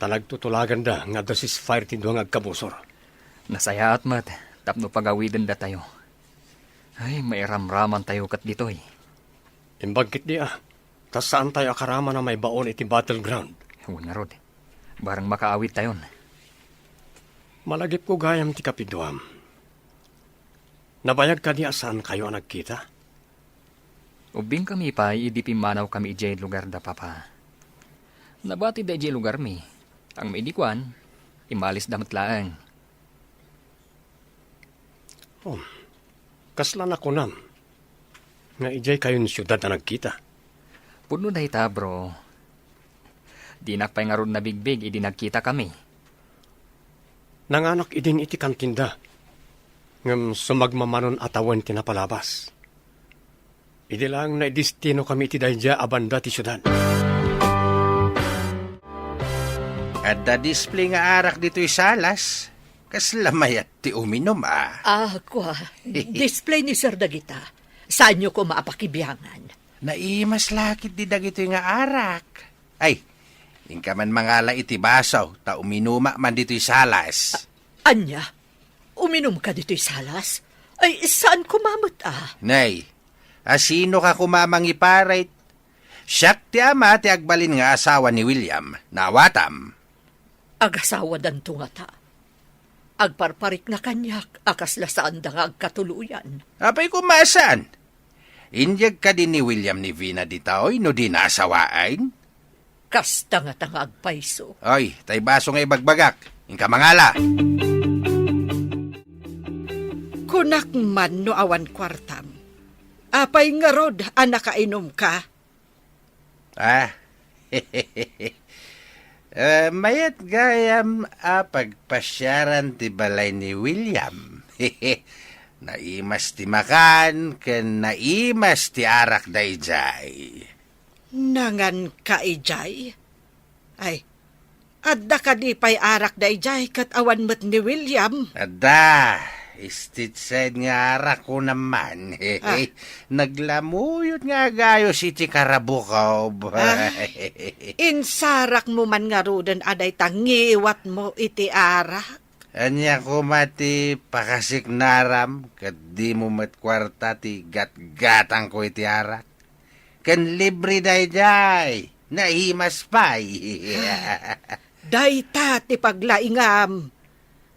Ta nagtutulaganda nga adda ceasefire ti dua nga agkabusor. Nasayaat met tapno pagawidendatayo. Ay, mairamramantayo ket ditoy. Imbag ketdi a, ta saantayo a karaman a maibaon iti battleground. Wen ngarud, barang makaawidtayon. Malagipko gayam ti kapiduam. Nabayag kadi a saankayo a nagkita? Ubbingkami pay idi pimmanawkami idiay lugarda, Papa. Nabatida idiay lugarmi. Ngem idi kuan, immalisda met laeng. Oh, kasla nakunam nga idiay kayon siudad a nagkita? Pudno dayta, bro. Dinak pay ngarud nabigbig idi nagkitakami. Nanganak idin iti kantinda. Ngem sumagmamanon a tawen ti napalabas. Idi laeng naidestinokami iti daydiay a banda ti siudad. Adda display nga arak ditoy salas. Kasla mayat ti uminum, a. Ah, kua, display ni Sir dagita. Saanyo koma a pakibiangan? Naimas la ketdi dagitoy nga arak. Ay, inka man mangala iti baso, ta uminuma man ditoy salas. A-, ania? Uminumka ditoy salas? Ay, saan koma met, a? Nay, asinoka koma a mangiparit? Siak ti ama ti agbalin nga asawa ni William. Naawatam. Agasawadanto ngata. Agparparitna kaniak a kasla saanda nga agkatuloyan. Apay koma a saan? Inyeg kadi ni William ni Vina ditoy no dina asawaen? Kasta ngata nga agpayso. Oy, tay baso nga ibagbagak. Inka mangala. Kunak man no awan kuartam. Apay ngarud a nakainumka? Ah. Eh, mayat gayam a pagpasiaran ti balay ni William. Naimas ti makan ken naimas ti arak daydiay. Nanganka idiay? Ay, adda kadi pay arak daydiay ket awan met ni William? Adda. State side nga arak ko naman. Ah. Naglamuyot nga agayos iti karabukob. Ah, insarakmo man ngaruden a dayta ngiwatmo iti arak? Ania koma ti pakasiknaram ket dimo met kuarta ti gatgatangko iti arak? Ken libre daydiay, naimas pay. Dayta ti paglaingam.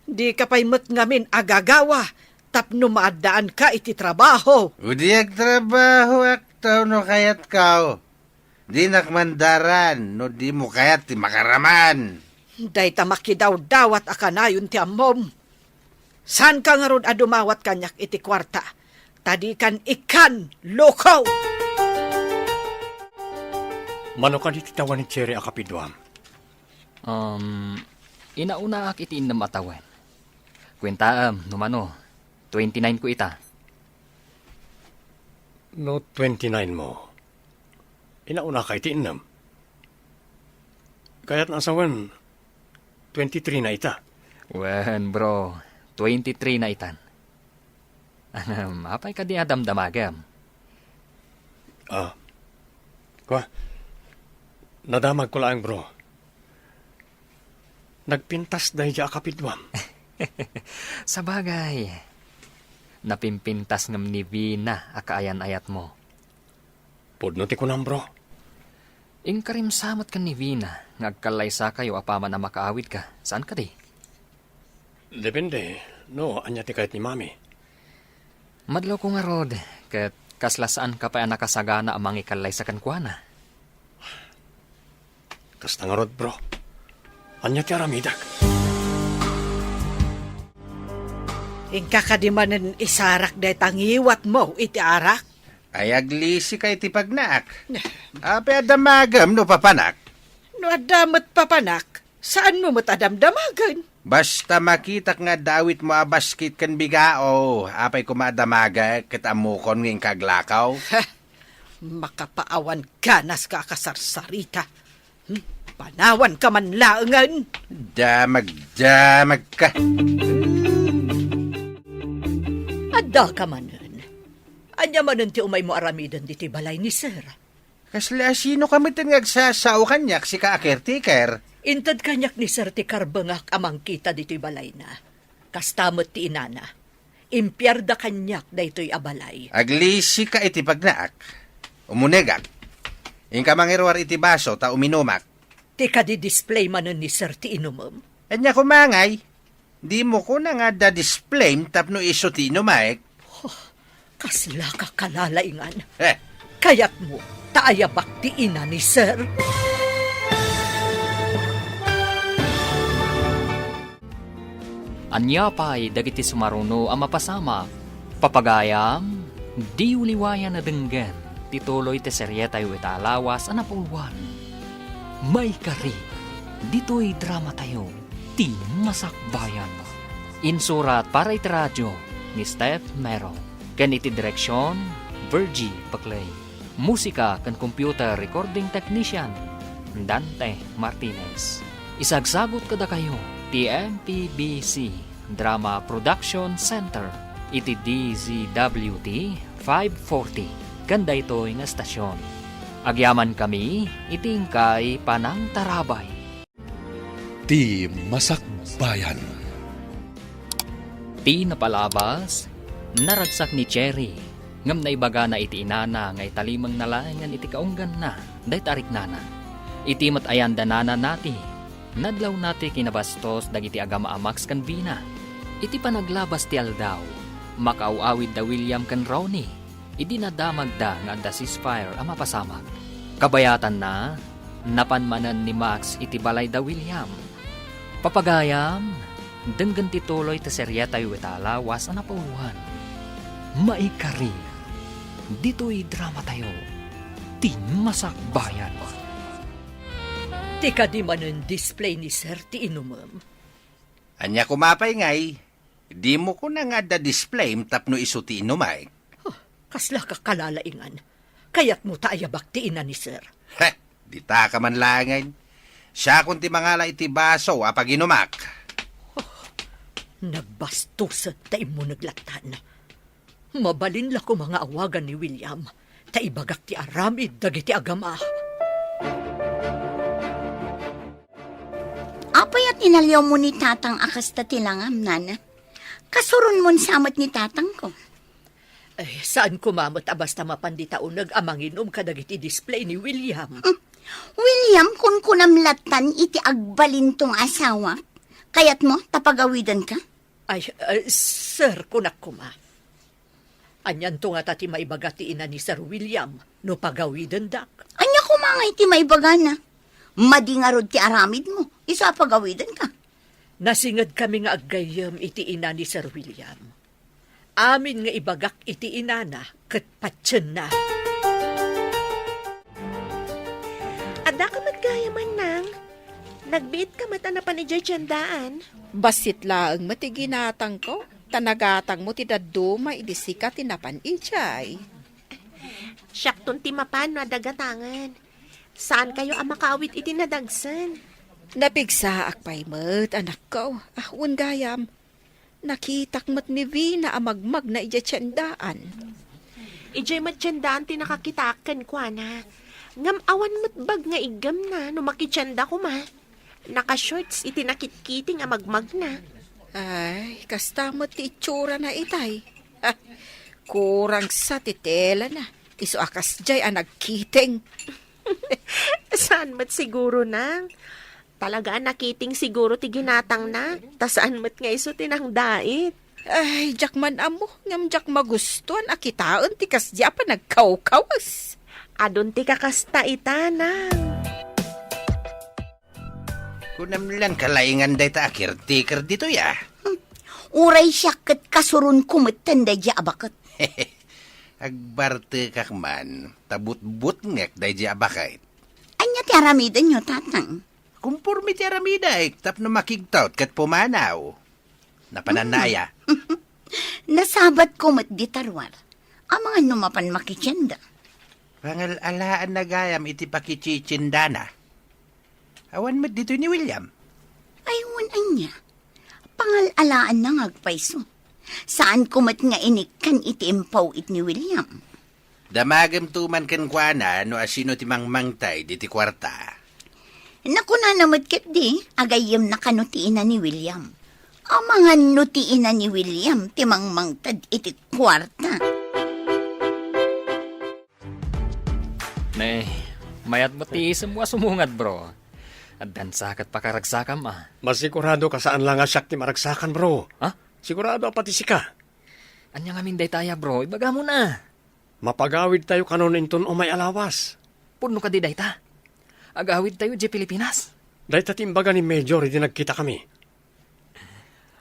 Dika pay met ngamin agagawa tapno maaddaanka iti trabaho. Idi agtrabahoak ta no kayatko. Dinak mandaran no dimo kayat ti makaraman. Dayta makidawdawat a kanayon ti ammom. Saanka ngarud a dumawat kaniak iti kuarta, ta dikan ikkan, loko! Mano kadi ti tawen ni Cherry a kapiduam? Um, inaunaak iti innem a tawen. Kuentaem, no mano, twenty-nine ko ita. No twenty-nine mo, inaunaka iti innem. Kayatna a sawen, twenty-three na ita. Wen, bro, twenty-three na itan. Ahem, apay kadi a damdamagem? Ah. Kua, nadamagko laeng, bro. Nagpintas daydiay a kapiduam. Sabagay, napimpintas ngem ni Vina a kaayan-ayatmo. Pudno ti kunam, bro. Inkarim sa met ken ni Vina nga agkallaysakayo apaman a makaawidka, saan kadi? Depende, no ania ti kayat ni Mami. Madlawko ngarud, ket kasla saanka pay a nakasagana a mangikallaysa kenkuana. Kasta ngarud, bro. Ania ti aramidek? Inka kadi manen isarak dayta ngiwatmo iti arak? Ay, aglisika iti pagnaak. Apay a damagem no papanak? No adda met papanak, saanmo met a damdamagen. Basta makitak nga adda awitmo a basket ken bigao, apay koma a damagek ket ammokon nga inka aglakaw? Heh, makapaawan ganaska a kasarsarita. Hmm, panawanka man laengen. Damagdamagka. Addaka manen. Ania manen ti umaymo aramiden ditoy balay ni Sir? Kasla sinoka metten nga agsasao kaniak, sika a caretaker? Inted kaniak ni Sir ti karbengak a mangkita ditoy balayna. Kasta met ti inana. Impiarda kaniak daytoy a balay. Aglisika iti pagnaak. Umunegak. Inka mangiruar iti baso ta uminumak. Ti kadi display manen ni Sir ti inumem? Ania koma ngay? Dimo kuna nga adda display tapno isu ti inumek? Huh, kasla ka kalalaingan. Eh. Kayatmo ta ayabak ti ina ni Sir? Ania pay dagiti sumaruno a mapasamak? Papagayam, diyo liwayan a denggen ti tuloy ti serietayo ita a lawas a napulwan. Maikari, ditoy dramatayo, ti Masakbayan. Insurat para iti radio, ni Steph Mero, ken iti direksion, Virgie Paclay. Musika ken computer recording technician, Dante Martinez. Isagsagut kadakayo ti M P B C Drama Production Center iti D Z W T five forty ken daytoy nga estasion. Agyamankami iti inkay panangtarabay. Ti Masakbayan. Ti napalabas, naragsak ni Cherry, ngem naibagana iti inana nga italimengna laengen iti kaungganna dayta a riknana. Iti met ayan danana nati, nadlaw nati kinabastos dagiti agama a Max ken Vina. Iti panaglabas ti aldaw, makaaw-awid da William ken Ronnie. Idi nadamagda nga adda ceasefire a mapasamak, kabayatanna, napan manen ni Max iti balay da William. Papagayam, denggen ti tuloy ti serietayo ita a lawas a napauloan. Maikari, ditoy dramatayo, ti Masakbayan. Ti kadi manen display ni Sir ti inumem. Ania koma pay ngay? Dimo kuna nga adda display tapno isu ti inumay. Huh, kasla ka kalalaingan. Kayatmo ta ayabak ti ina ni Sir. Heh, dita ka man laengen. Siakon ti mangala iti baso a paginumak. Huh, nagbastusen ta immuneg lattan. Mabalin la koma nga awagan ni William, ta ibagak ti aramid dagiti agama. Apay a tinaliawmo ni Tatang a kasta ti langam, Nana? Kasuronmon sa met ni Tatangko. Ay, saan koma met a basta mapan dita uneg a manginum kadagiti display ni William. Hmm. William, kunkunam lattan iti agbalinto nga asawak. Kayatmo ta pagawidenka? Ay, ay, sir, kunak koma. Anianto ngata ti maibaga ti ina ni Sir William no pagawidendak? Ania koma ngay ti maibagana? Madi ngarud ti aramidmo, isu a pagawidenka. Nasingedkami nga aggayyem iti ina ni Sir William. Amin nga ibagak iti inana ket patienna. Addaka met gayam, Nang. Nagbiitka met a napan idiay tiendaan. Bassit laeng met ti ginatangko, ta nagatangmo ti dadduma idi sika ti napan idiay. Siakton ti mapan no adda gatangen. Saankayo a makaawit iti nadagsen. Napigsaak pay met, anakko. Ah, wen gayam. Nakitak met ni Vina a magmagna idiay tiendaan. Idiay met tiendaan ti nakakitaak kenkuana. Ngem awan met bag nga iggemna no makitienda koma. Naka-shorts iti nakitkiting a magmagna. Ay, kasta met ti itsurana itay. Ah, kurang sa ti telana. Isu a kasdiay a nagkiting. Saan met siguro, Nang? Talaga a nakiting siguro ti ginatangna, ta saan met nga isu ti nangdait. Ay, diak man ammo, ngem diak magustuan a kitaen ti kasdi a panagkawkawas. Adun ti kakasta ita, Nang. Kunam lan kalaingan dayta a caretaker ditoy, a? Hmm. Uray siak ket kasuronko metten daydiay a baket. Agbartekak man, ta butbutngek daydiay a baket. Ania ti aramidenyo, Tatang? Kumporme ti aramidek tapno makigtaut ket pumanaw. Napananna aya? Nasabatko met dita ruar. Amangan no mapan makitienda. Pangal-alaanna gayam iti pakititiendana. Awan met ditoy ni William. Ay, wen ania? Pangal-alaanna nga agpayso. Saanko met nga inikkan iti impaw-it ni William. Damagem to man kenkuana no asino ti mangmangted iti kuarta. Nakunana met ketdi, agayyemna kano ti ina ni William. Amangan no ti ina ni William ti mangmangted iti kuarta. Ne, mayat met ti isemmo a sumungad, bro. Addan sa ket pakaragsakam, a. Masigurado ka saan la nga siak ti maragsakan, bro. Ha? Sigurado a pati sika. Ania ngamin daytaya, bro? Ibagam na. Mapagawidtayo kanon inton umay a lawas. Pudno kadi dayta? Agawidtayo idiay Pilipinas? Dayta ti imbaga ni Major idi nagkitakami.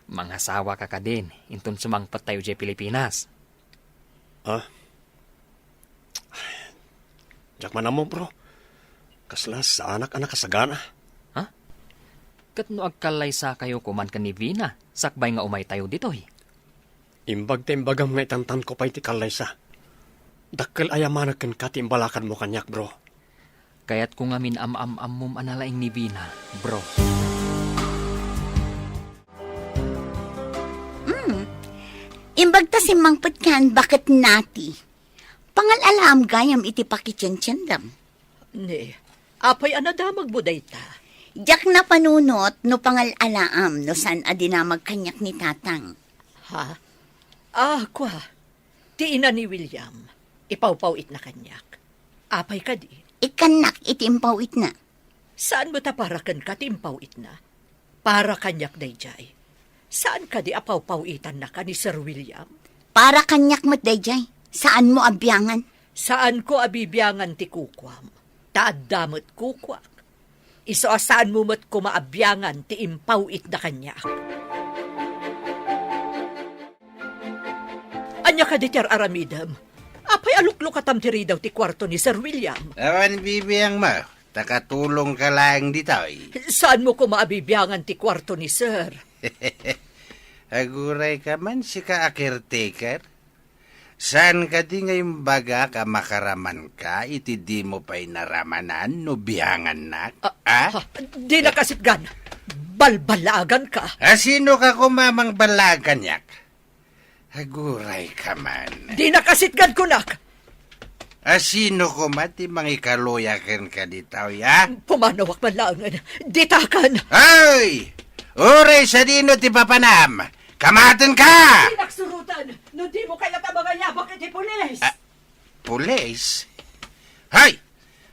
Mangasawaka kadin inton sumangpettayo idiay Pilipinas. Ah? Diak man ammo, bro. Kasla saanak a nakasagana. Ha? Ket no agkallaysakayo koman ken ni Vina, sakbay nga umaytayo ditoy? Imbag ta imbagam nga itantanko pay ti kallaysa. Dakkel aya manen kenka ti imbalakadmo kaniak, bro. Kayatko ngamin am-am-ammom a nalaing ni Vina, bro. Mm. Imbag ta simmangpetkan, baket nati. Pangal-alaam gayam iti pakitiensiendam. Ne, apay a nadamagmo dayta? Diak napanunot no pangal-alaam no saan a dinamag kaniak ni Tatang. Ha? Ah, kua. Ti ina ni William, ipawpaw-itna kaniak. Apay kadi? Ikkannak iti impaw-itna. Saan met a para kenka ti impaw-itna? Para kaniak daydiay. Saan kadi a pawpaw-itannaka ni Sir William? Para kaniak met daydiay. Saanmo a biangan. Saanko a bibiangan ti kukuam, ta adda met kukuak. Isu a saanmo met koma a biangan ti impaw-itda kaniak. Ania kadi ti ar-aramidem? Apay a luklukatam ti ridaw ti kuarto ni Sir William? Awan bibiangmo, ta katulongka laeng ditoy. Saanmo koma a bibiangan ti kuarto ni Sir? Agurayka man, sika a caretaker. Saan kadi nga imbagak a makaramanka iti dimo pay naramanan no biangannak? Ah, ah? Ha, dinaka sitgan. Balballaaganka. A sinoka koma a mangballaag kaniak? Agurayka man. Dinaka sitgan, kunak. A sino koma ti mangikaluya kenka ditoy, a? Pumanawak man laengen. Ditakan! Ay! Uray sadino ti papanam! Kamatenka! Dinak suroten no dimo kayat a mangayabak iti pulis! Ah, pulis? Hay!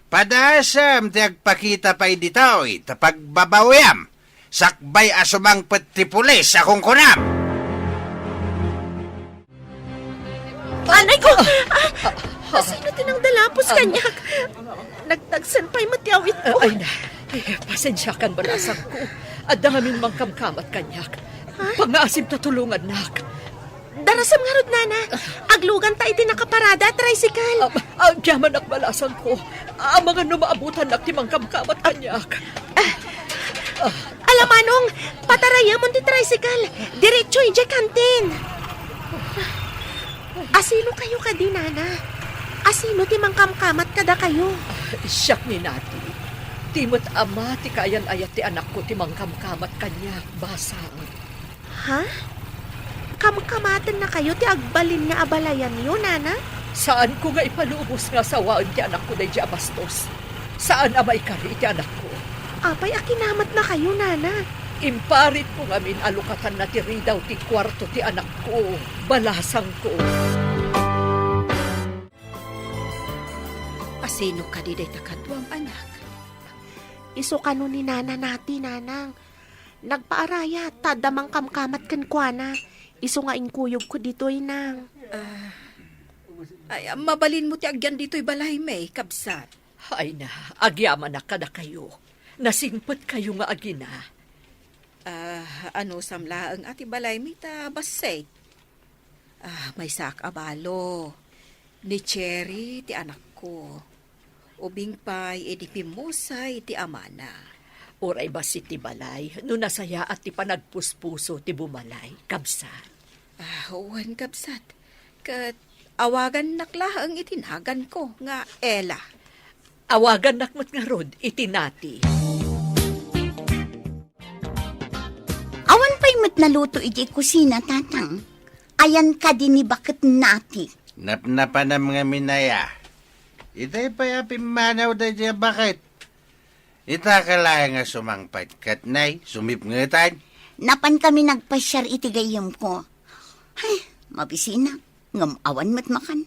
Padasam ti agpakita pay ditoy, ta pagbabawiam, sakbay a sumangpet ti pulis a kunkunam. Anay ko! Ah! Sino ti nangdalapos kaniak? Nagtagsen pay met ti awitko. Ay na, eh, pasensiakan, balasangko. Adda ngamin mangkamkamat kaniak. Ha? Pangngaasim ta tulongannak. Darasem ngarud, nana. Agluganta iti nakaparada a tricycle. Ah, agyamanak, balasangko. Amangan no maabutannak ti mangkamkamat kaniak. Ah, ala manong, patarayemon ti tricycle. Diretso idiay kantin. Asino kayo kadi, nana? Asino ti mangkamkamat kadakayo? Siak ni Nati. Ti met ama ti kaayan-ayat ti anakko ti mangkamkamat kaniak, basang. Ha? Kamkamatennakayo ti agbalin nga abalayanyo, nana? Saanko nga ipalubos nga sawaen ti anakko daydi a bastos. Saan a maikari iti anakko. Apay a kinamatnakayo, nana? Imparitko ngamin a lukatanna ti ridaw ti kuarto ti anakko, balasangko. Asino kadi dayta kaduam, anak? Isu kano ni Nana Nati, nanang. Nagpaarayat ta adda mangkamkamat kenkuana. Isu nga inkuyogko ditoy, nang. Ah, ay, mabalinmo ti agyan ditoy balaymi, kabsat. Ay na, agyamanak kadakayo. Nasingpetkayo nga agina. Ah, anusam laeng a ti balaymi ta bassit. Ah, maysaak a balo. Ni Cherry ti anakko. Ubing pay idi pimmusay ti amana. Uray bassit ti balay, no nasayaat ti panagpuspuso ti bumalay, kabsat. Ah, wen, kabsat. Ket awagannak laeng iti naganko nga Ella. Awagannak met ngarud iti Nati. Awan pay met naluto iti kusina, Tatang. Ayan kadi ni baket Nati? Napnapanam ngamin aya. Itay pay a pimmanaw daydiay a baket. Ita ka laeng a sumangpet ket nay, sumipngetan. Napan kami nagpasiar iti gayyemko. Ay, mabisinak, ngem awan met makan.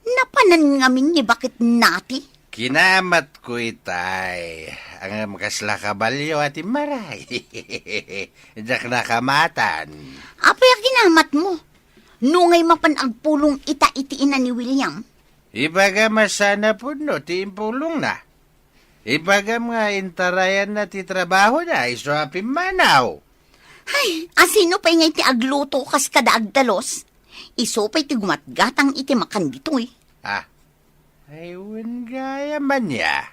Napanan ngamin ni baket Nati. Kinamatko itay, ngem kasla kabalio a timmaray. Diak nakamatan. Apay a kinamatmo? Nungay mapan agpulong ita iti ina ni William? Ibagam a saan a pudno ti impulongna. Ibagam nga intarayanna ti trabahona isu a pimmanaw. Ay, asino pay ngay ti agluto kas kada agdalus? Isu pay ti gumatgatang iti makan ditoy. Ah, ay, wen gayam ania.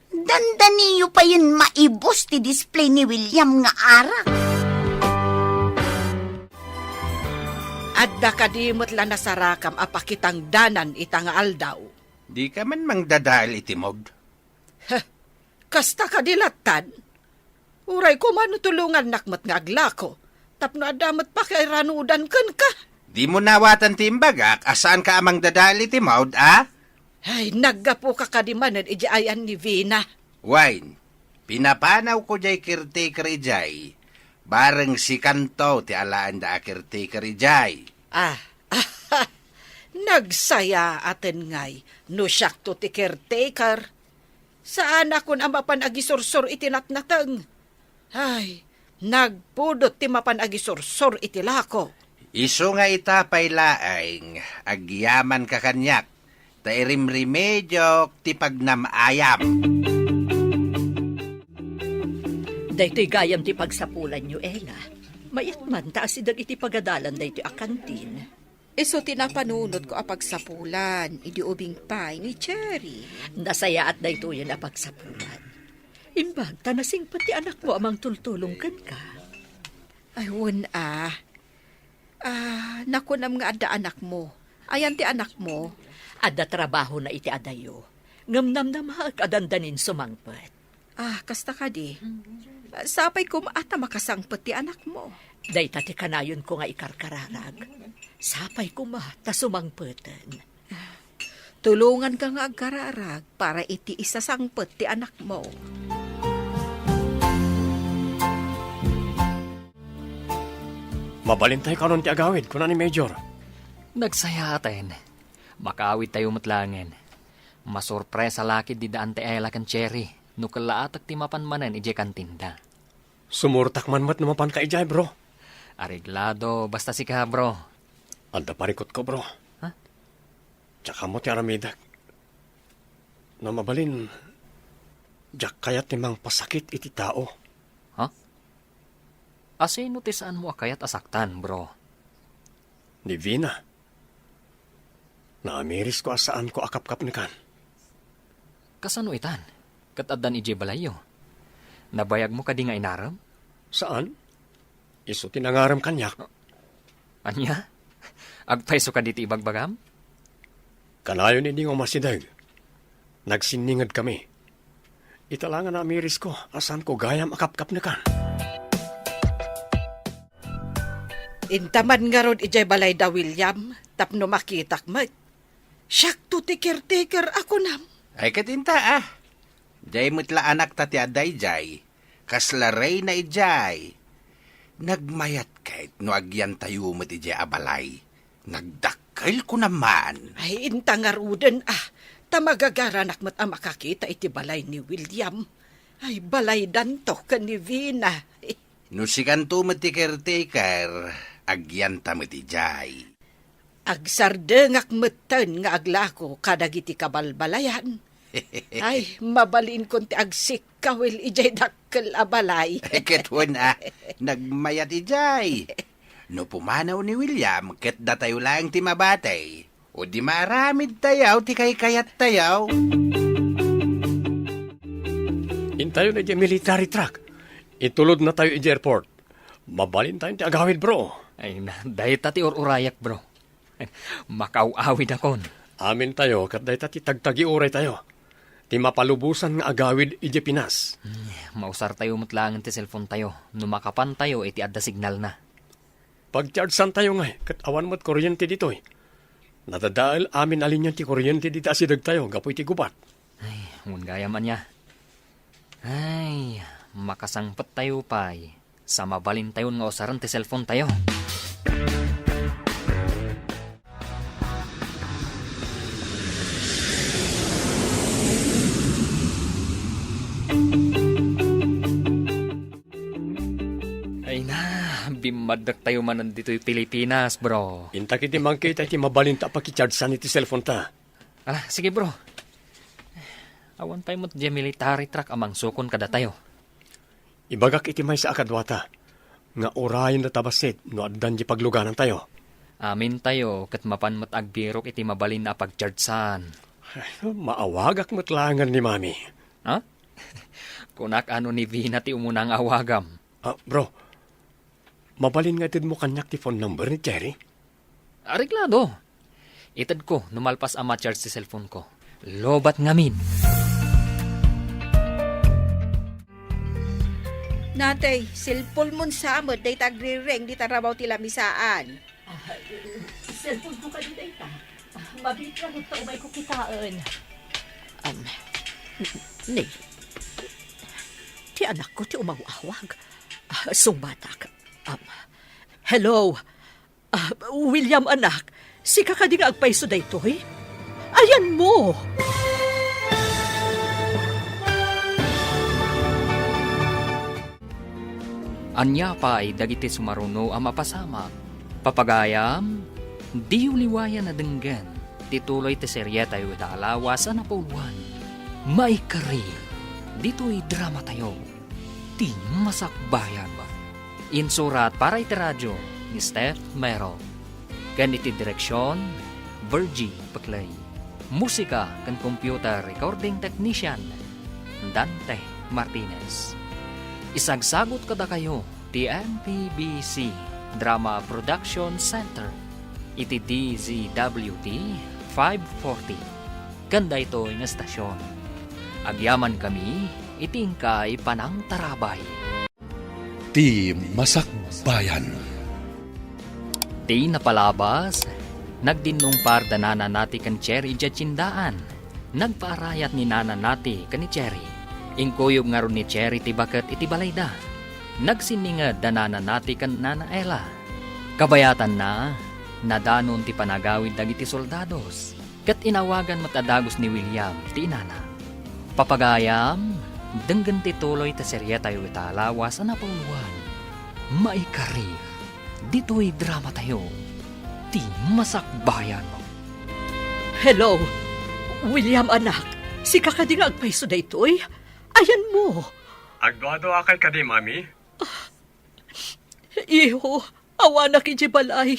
Dandaniyo payen maibus ti display ni William nga arak. Adda kadi met la nasarakam a pakitangdanan ita nga aldaw? Dika man mangdadael iti maud. Heh, kasta kadi latta? Uray koma no tulongannak met nga aglako, tapno adda met pakairanudan kenka. Dimo nawatan ti imbagak a saanka a mangdadael iti maud, a? Ay, naggapuka kadi manen idiay ayan ni Vina? Wen, pinapanawko diay caretaker idiay. Bareng sikanto ti alaenda a caretaker idiay. Ah, nagsayaaten ngay no siakto ti caretaker. Saanakon a mapan agisursor iti natnateng. Ay, nagpudot ti mapan agisursor iti lako. Isu nga ita pay laeng, agyamanka kaniak, ta irimrimediok ti pagnam-ayam. Daytoy gayam ti pagsapulanyo, Ella. Mayat man ta asideg iti pagadalan daytoy a kantin. Isu ti napanunotko a pagsapulan, idi ubing pay ni Cherry. Nasayaat daytoyen a pagsapulan. Imbag ta nasingpet ti anakmo a mangtultulong kenka. Ay, wen a. Ah, nakunam nga adda anakmo. Ayan ti anakmo? Adda trabahona iti adayo. Ngem namnamaek a dandanin sumangpet. Ah, kasta kadi. Sapay koma ta makasangpet ti anakmo. Dayta ti kanayonko nga ikarkararag. Sapay koma ta sumangpeten. Tulonganka nga agkararag para iti isasangpet ti anakmo. Mabalintay kanon ti agawid, kuna ni Major. Nagsayaaten. Makaawidtayo met laengen. Masurpresa la ketdi daan ti Ella ken Cherry no kellaatek ti mapan manen idiay kantinda. Sumurtak man met no mapanka idiay, bro. Areglado, basta sika, bro. Adda parikutko, bro. Ha? Diak ammo ti aramidek. No mabalin, diak kayat ti mangpasakit iti tao. Ha? Asino ti saanmo a kayat a saktan, bro? Ni Vina. Naamirisko a saanko a kapkapnekan. Kasano itan? Ket addan idiay balayyo? Nabayagmo kadi nga inarem? Saan? Isu ti nangarem kaniak. Ania? Agpayso kadi ti ibagbagam? Kanayon idi nga umasideg, nagsinninged kami. Ita la nga naamirisko a saanko gayam a kapkapnekan. Inta man ngarud idiay balay da William tapno makitak met. Siakto ti caretaker a kunam. Ay, ket inta, ah. Diay met la anakta ti adda idiay. Kasla reyna idiay. Nagmayat ket no agyantayo met idiay a balay. Nagdakkel ko naman. Ay, inta ngaruden, ah. Ta magagaranak met a makakita iti balay ni William. Ay, balaydanto ken ni Vina. No sikanto met ti caretaker, agyanta met idiay. Agsardengak metten nga aglako kadagiti kabalbalayan. Ay, mabalinkon ti agsikkawil idiay dakkel a balay. Ket wen a, nagmayat idiay. No pumanaw ni William, ket datayo laeng ti mabati. O di maaramidtayo ti kaykayattayo. Intayon idiay military truck. Itulodnatayo idiay airport. Mabalintayon ti agawid, bro. Ay na, dayta ti ur-urayak, bro. Makaaw-awidakon. Amintayo ket dayta ti tagtagiuraytayo. Ti mapalubosan nga agawid idiay Pinas. Hmm, mausartayo met laengen ti cellphonetayo no makapantayo iti adda signalna. Pagchargeantayo ngay ket awan met kuryente ditoy. Nadadael amin a linia ti kuryente dita asidegtayo gapu iti gubat. Ay, wen gayam ania. Ay, makasangpettayo pay. Sa mabalintayon nga usaren ti cellphonetayo. Ay na, bimmaddaktayo manen ditoy Pilipinas, bro. Intak iti mangkita iti mabalinta a pakichargean iti cellphoneta. Ah, sige, bro. Awan pay met diay military truck a mangsukon kadatayo. Ibagak iti maysa a kaduata nga urayendata bassit no addan diay pagluganantayo. Amintayo ket mapan met agbirok iti mabalin a pagchargean. Ay, maawagak met laengen ni Mami. Ha? Kunak a no ni Vina ti umuna nga awagam. Ah, bro, mabalin nga itedmo kaniak ti phone number ni Cherry? Areglado. Itedko no malpas a ma-charge ti cellphone ko. Lobat ngamin. Natay, cellphone mon sa met dayta agrireng dita rabaw ti lamisaan. Ah, cellphone ko kadi dayta. Ah, mabiit nga ta umayko kitaen. Um, ni, ti anakko ti umaw-awag. Ah, sungbatak. Um, hello. Ah, William, anak, sika kadi nga agpayso daytoy? Ayanmo! Ania pay dagiti sumaruno a mapasamak? Papagayam, diyo liwayan a denggen ti tuloy ti serietayo ita a lawas a napauluan. Maikari, ditoy dramatayo, ti Masakbayan. Insurat para iti radio ni Steph Mero. Ken iti direksion, Virgie Peclay. Musika ken computer recording technician, Dante Martinez. Isagsagut kadakayo ti M P B C Drama Production Center iti D Z W T five forty. Ken daytoy nga estasion, agyamankami iti inkay panangtarabay. Ti Masakbayan. Ti napalabas, nagdinnungpar da Nana Nati ken Cherry idiay tiendaan. Nagpaarayat ni Nana Nati ken ni Cherry. Inkuyog ngarud ni Cherry ti baket iti balayda. Nagsinninged da Nana Nati ken Nana Ella. Kabayatanna, nadanon ti panagawid dagiti soldados. Ket inawagan met a dagus ni William ti inana. Papagayam, denggen ti tuloy ti serietayo ita a lawas a napauluan. Maikari, ditoy dramatayo, ti Masakbayan. Hello, William, anak. Sika kadi nga agpayso daytoy? Ayanmo? Agduaduakay kadi, Mami? Iho, awanak idiay balay.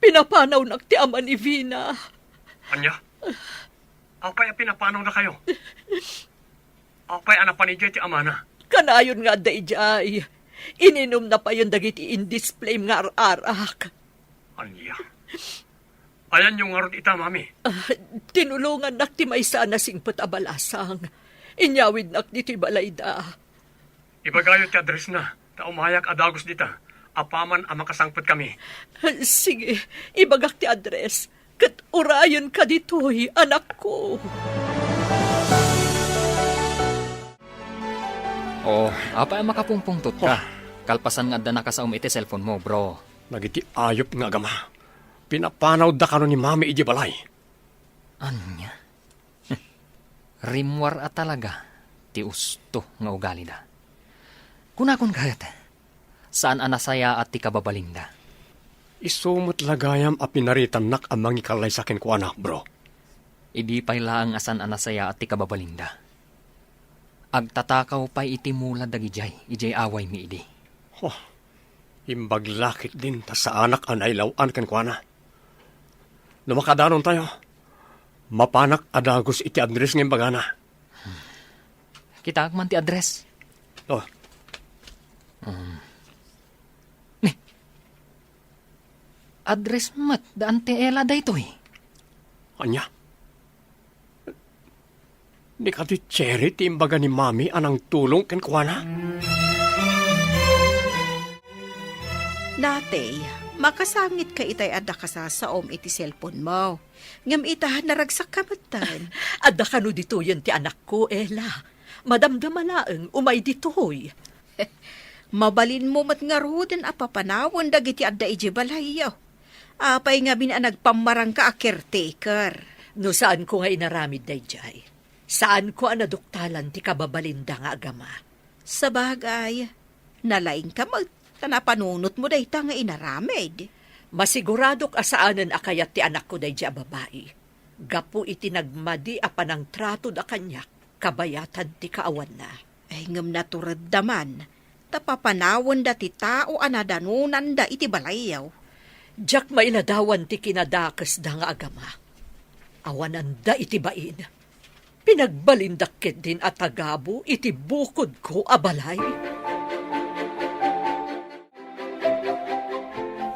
Pinapanawnak ti ama ni Vina. Ania? Apay a pinapanawdakayo? Apay a napan idiay ti amana? Kanayon nga adda idiay. Ininumna payen dagiti indisplame nga ar-arak. Ania? Ayanyo ngarud ita, Mami? Ah, tinulongannak ti maysa a nasingpet a balasang. Inyawidnak ditoy balayda. Ibagayo ti addressna, ta umayak a dagus dita, apaman a makasangpetkami. Sige, ibagak ti address, ket urayenka ditoy, anakko. Oh, apay a makapungpungtotka? Oh. Kalpasan nga adda nakasaom iti cellphone mo, bro. Dagiti ayup nga agama, pinapanawda kano ni Mami idiay balay. Ania? Rimmuar a talaga ti usto nga ugalida. Kunakon ket, saan a nasayaat ti kababalinda. Isu met la gayam a pinaritannak a mangikallaysa kenkuana, bro. Idi pay laeng a saan a nasayaat ti kababalinda, agtatakaw pay iti mula dagidiay idiay awaymi idi. Oh, imbag la ketdin ta saanak a nailaw-an kenkuana. No makadanontayo, mapanak a dagus iti address nga imbagana. Kitaek man ti address. Oh. Um. Ni, address met da Auntie Ella daytoy. Ania? Ni kadi Cherry ti imbaga ni Mami a nangtulong kenkuana? Natay, makasangitka itay adda kasasaom iti cellphone mo. Ngem ita, naragsakka metten. Adda kano ditoyen ti anakko, Ella. Madamdama laeng, umay ditoy. Mabalinmo met ngaruden a papanawen dagiti adda idiay balayyo. Apay ngamin a nagpammarangka a caretaker? No saanko nga inaramid daydiay, saanko a naduktalan ti kababalinda nga agama. Sabagay, nalaingka met ta napanunotmo dayta nga inaramid. Masiguradok a saanen a kayat ti anakko daydiay a babai. Gapu iti nagmadi a panangtratoda kaniak, kabayatan ti kaawanna. Ay, ngem naturedda man, ta papanawenda ti tao a nadanonanda iti balayyo. Diak mailadawan ti kinadakesda nga agama. Awananda iti bain. Pinagbalindak ketdin a tagabu iti bukodko a balay.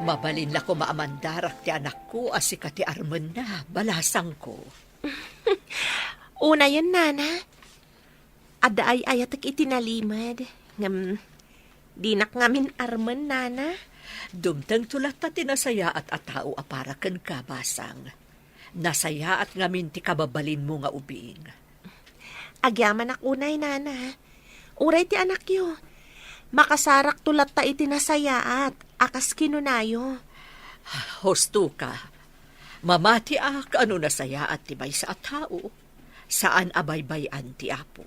Mabalin la koma a mandarak ti anakko a sika ti armenna, balasangko. Unayen, Nana. Adda ay-ayatek iti nalimed. Ngem, dinak ngamin armen, Nana. Dumtengto latta ti nasayaat a tao a para kenka, basang. Nasayaat ngamin ti kababalinmo nga ubing. Agyamanak unay, Nana. Uray ti anakyo, makasarakto latta iti nasayaat a kas kinunayo. Husto ka. Mamatiak a no nasayaat ti maysa a tao, saan a baybay-an ti Apo.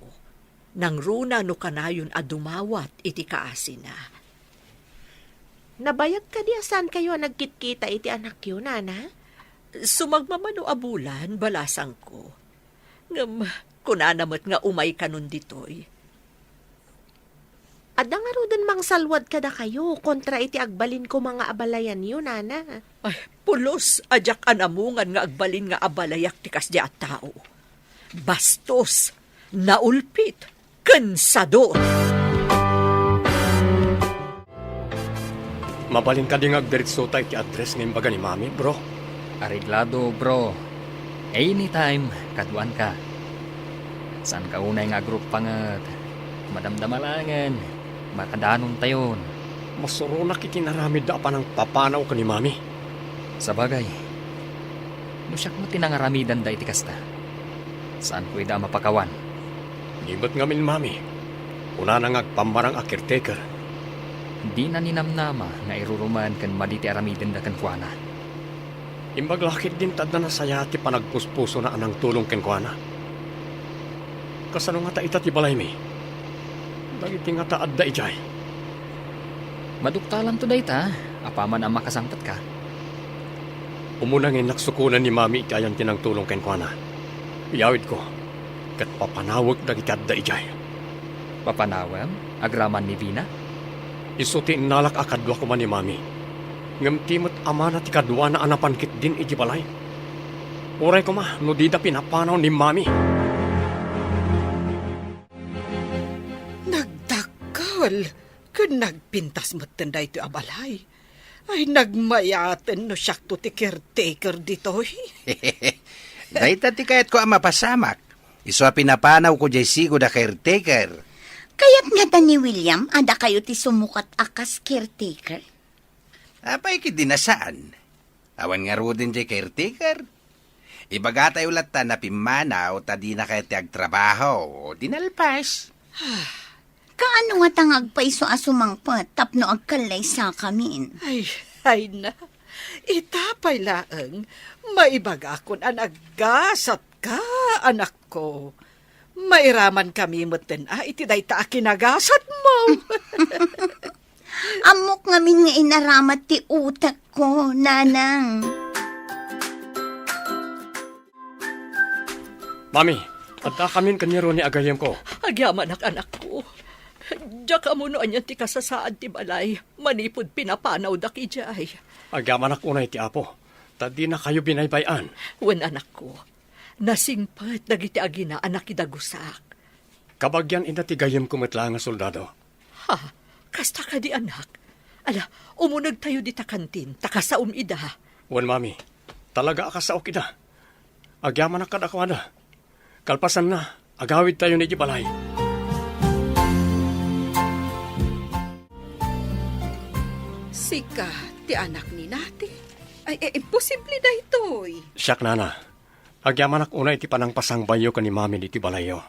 Nangruna no kanayon a dumawat iti kaasina. Nabayag kadi a saankayo a nagkitkita iti anakyo, Nana? Sumagmamano a bulan, balasangko. Ngem, kunana met nga umay kanon ditoy. Adda ngaruden mangsalwad kadakayo kontra iti agbalin koma nga abalayanyo, Nana. Ay, pulos a diak anamungan nga agbalin nga abalayak ti kasdi a tao. Bastos, naulpit, ken sador. Mabalin kadi nga agdiretsota iti address nga imbaga ni Mami, bro? Areglado, bro. Anytime, kaduanka. Saanka unay nga agruppanget. Madamdama laengen, makadanontayon. Masuronak iti inaramidda a panangpapanaw ken ni Mami. Sabagay, no siak met ti nangaramidanda iti kasta, saanko ida a mapakawan. Ni met ngamin, Mami, kunana nga agpammarang a caretaker. Dina ninamnama nga irurumen ken madi ti aramidenda kenkuana. Imbag la ketdin ta adda nasayaat ti panagpuspusona a nangtulong kenkuana. Kasano ngata ita ti balaymi? Dagiti ngata adda idiay? Maduktalanto dayta, apaman a makasangpetka. Umuna nga innak sukonen ni Mami iti ayan ti nangtulong kenkuana. Iyawidko, ket papanawek dagiti adda idiay. Papanawem? Agraman ni Vina? Isu ti innalak a kadua koma ni Mami. Ngem ti met amana ti kaduana a napan ketdin iti balay. Uray koma no dida pinapanaw ni Mami. Nagdakkel ken nagpintas metten daytoy a balay. Ay, nagmayaten no siakto ti caretaker ditoy. Dayta ti kayatko a mapasamak. Isu a pinapanawko diay sigud a caretaker. Kayat ngata ni William a dakayo ti sumukat a kas caretaker? Apay ketdi a saan? Awan ngaruden diay caretaker. Ibagatayo latta a pimmanaw ta dinakayo ti agtrabaho, di nalpas. Kaano ngata nga agpayso a sumangpet tapno agkallaysakamin? Ay, ay na. Ita pay laeng, maibagakon a naggasatka, anakko. Mairamankami metten a iti dayta a kinagasatmo. Ammok ngamin nga inaramat ti utekko, Nanang. Mami, adda kamin ken ni Ronnie a gayyemko. Agyamanak, anakko. Diak ammo no anian ti kasasaad ti balay manipud pinapanawdak idiay. Agyamanak unay ti Apo, ta dinakayo binaybay-an. Wen, anakko, nasingpet dagiti agina a nakidagusak. Kabagian ida ti gayyemko met laeng a soldado. Ha? Kasta kadi, anak? Ala, umunegtayo dita kantin, ta kasaom ida. Wen, Mami. Talaga a kasaok ida. Agyamanak kadakuada. Kalpasanna, agawidtayon idiay balay. Sika ti anak ni Nati? Ay, eh, imposible daytoy. Siak, Nana. Agyamanak unay iti panangpasangbayyo ken ni Mami ditoy balayyo.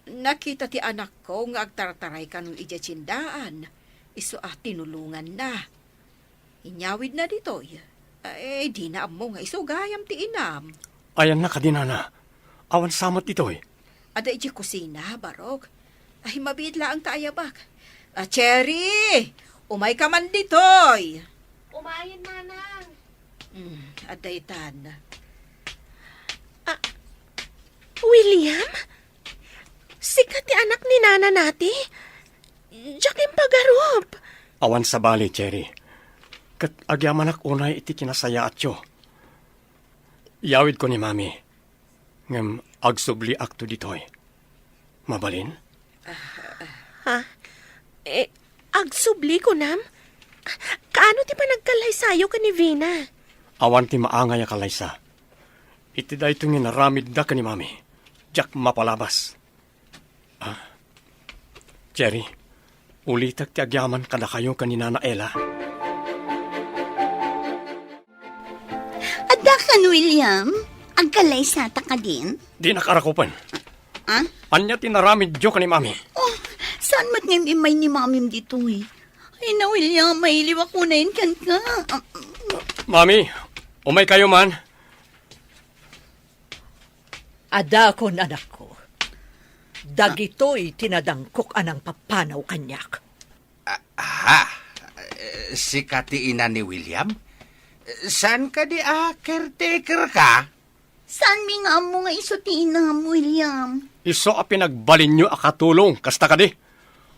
Nakita ti anakko nga agtartaray kanon idiay tiendaan, isu a tinulonganna. Inyawidna ditoy, eh, dina ammo nga isu gayam ti inam. Ayanna kadi, Nana? Awan sa met ditoy? Adda idiay kusina, Barok. Ay, mabiit laeng ta ayabak. Ah, Cherry! Umayka man ditoy! Umayen, Nanang. Hmm, adda itan. Ah, William? Sika ti anak ni Nana Nati? Diak impagarup. Awan sabali, Cherry. Ket agyamanak unay iti kinasayaatyo. Iyawidko ni Mami. Ngem agsubliakto ditoy. Mabalin? Ha? Eh, agsubli, kunam? Ka- Ano ti panagkallaysayo ken ni Vina? Awan ti maangay a kallaysa. Iti daytoy nga inaramidda ken ni Mami, diak mapalabas. Ah, Jerry, ulitek ti agyaman kadakayo ken ni Nana Ella. Adda kan, William? Agkallaysata kadin? Dinak arakupen. Ah? Ania ti inaramidyo ken ni Mami? Oh, saan met nga im-immay ni Mamim ditoy? Ay na, William, mailiwak unayen kenka. Mami, umaykayo man. Adakon, anakko. Dagitoy ti nadangkok a nangpapanaw kaniak. Ah, aha? Eh, sika ti ina ni William? Saan kadi a caretaker ka? Saanmi nga ammo nga isu ti inam, William? Isu a pinagbalinyo a katulong, kasta kadi?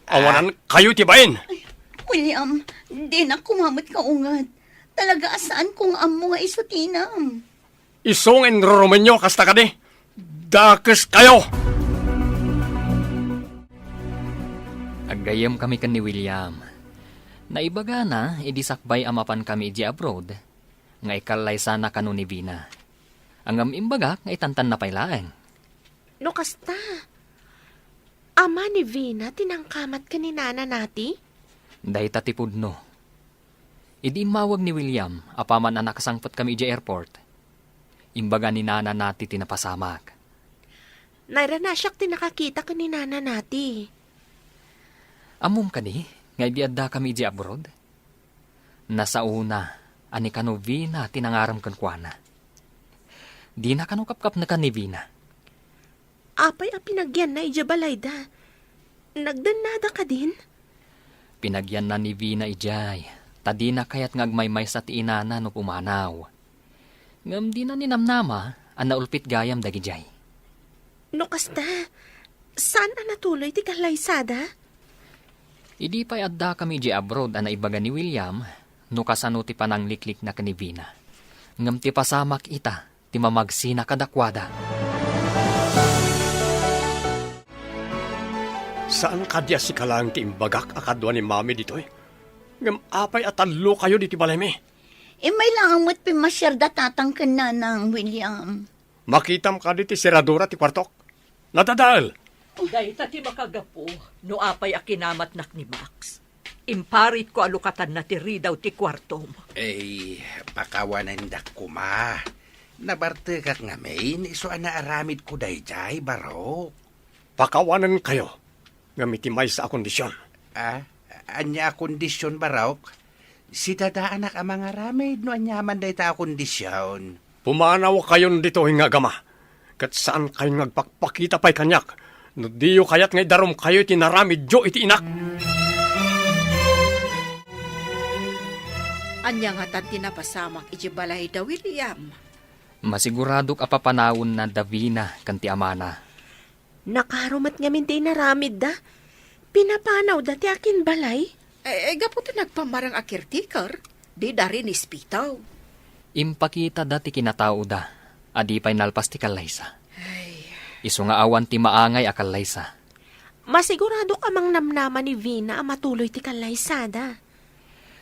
Awanan kayo ti bain. Ay, William, dinak kumamet kaunget. Talaga a saanko nga ammo nga isu ti inam. Isu nga inrurumenyo, kasta kadi? Dakes kayo! Aggayyem kami ken ni William. Naibagana idi sakbay a mapan kami idiay abroad, nga ikallaysana kano ni Vina. Ngem imbagak nga itantanna pay laeng. No kasta, ama ni Vina ti nangkamat ken ni Nana Nati? Dayta ti pudno. Idi immawag ni William, apaman a nakasangpet kami idiay airport, imbaga ni Nana Nati ti napasamak. Nairana siak ti nakakita ken ni Nana Nati. Ammom kadi nga idi adda kami idiay abroad? Nasaona a ni kano Vina ti nangarem kenkuana. Dina kano kapkapnekan ni Vina. Apay a pinagyanna idiay balayda? Nagdennada kadin? Pinagyanna ni Vina idiay, ta dina kayat nga agmaymaysa ti inana no pumanaw. Ngem dina ninamnama a naulpit gayam dagidiay. No kasta, saan a natuloy ti kallaysada? Idi pay addakami idiay abroad a naibaga ni William no kasano ti panangliklikna ken ni Vina. Ngem ti pasamak ita ti mamagsina kadakuada. Saan kadi a sika laeng ti imbagak a kadua ni Mami ditoy? Ngem apay a tallokayo ditoy balaymi? Immay laeng met pimmasiarda tatang ken nanang, William. Makitam kadi ti seradura ti kuartok? Nadadael! Dayta ti makagapu no apay a kinamatnak ni Max. Imparitko a lukatanna ti ridaw ti kuartom. Ay, pakawanendak koma. Nabartekak ngamin isu a naaramidko daydiay, Barok. Pakawanenkayo, ngem iti maysa a kondision. Ah, ania a kondision, Barok? Sidadaanak a mangaramid no aniaman dayta a kondision. Pumanawkayon ditoy nga agama, ket saankayon nga agpakpakita pay kaniak no diyo kayat nga idarumkayo iti naramidyo iti inak. Ania ngatan ti napasamak iti balayda, William? Masiguradok a papanawenna da Vina ken ti amana. Nakaro met ngamin ti inaramidda. Pinapanawda ti akinbalay. Eh, eh, gapu ta nagpammarang a caretaker, dida rinispitaw. Impakitada ti kinataoda a di pay nalpas ti kallaysa. Ay. Isu nga awan ti maangay a kallaysa. Masiguradok a mangnamnama ni Vina a matuloy ti kallaysada.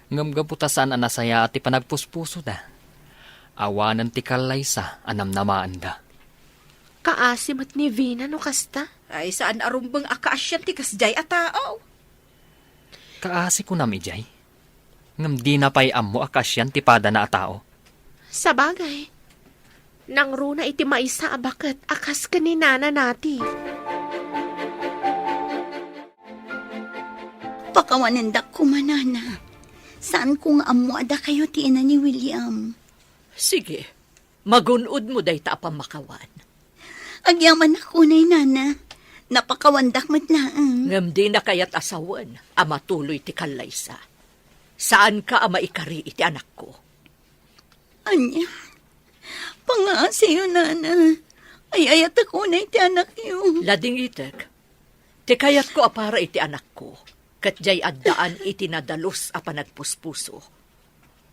Ngem gapu ta saan a nasayaat ti panagpuspusoda, awanen ti kallaysa a namnamaenda. Kaasi met ni Vina no kasta. Ay, saan a rumbeng a kaasian ti kasdiay a tao. Kaasi kunam idiay? Ngem dina pay ammo a kaasian ti padana a tao. Sabagay, nangruna iti maysa a baket a kas ken ni Nana Nati. Pakawanendak koma, Nana. Saanko nga ammo a dakayo ti ina ni William. Sige, magun-odmo dayta a pammakawan. Agyamanak unay, Nana. Napakawandak met laeng. Ngem dina kayat a sawen a matuloy ti kallaysa. Saanka a maikari iti anakko. Ania? Pangaasiyo, Nana. Ay-ayatek unay ti anakyo. Ladingitek. Ti kayatko a para iti anakko, ket diay addaan iti nadalus a panagpuspuso.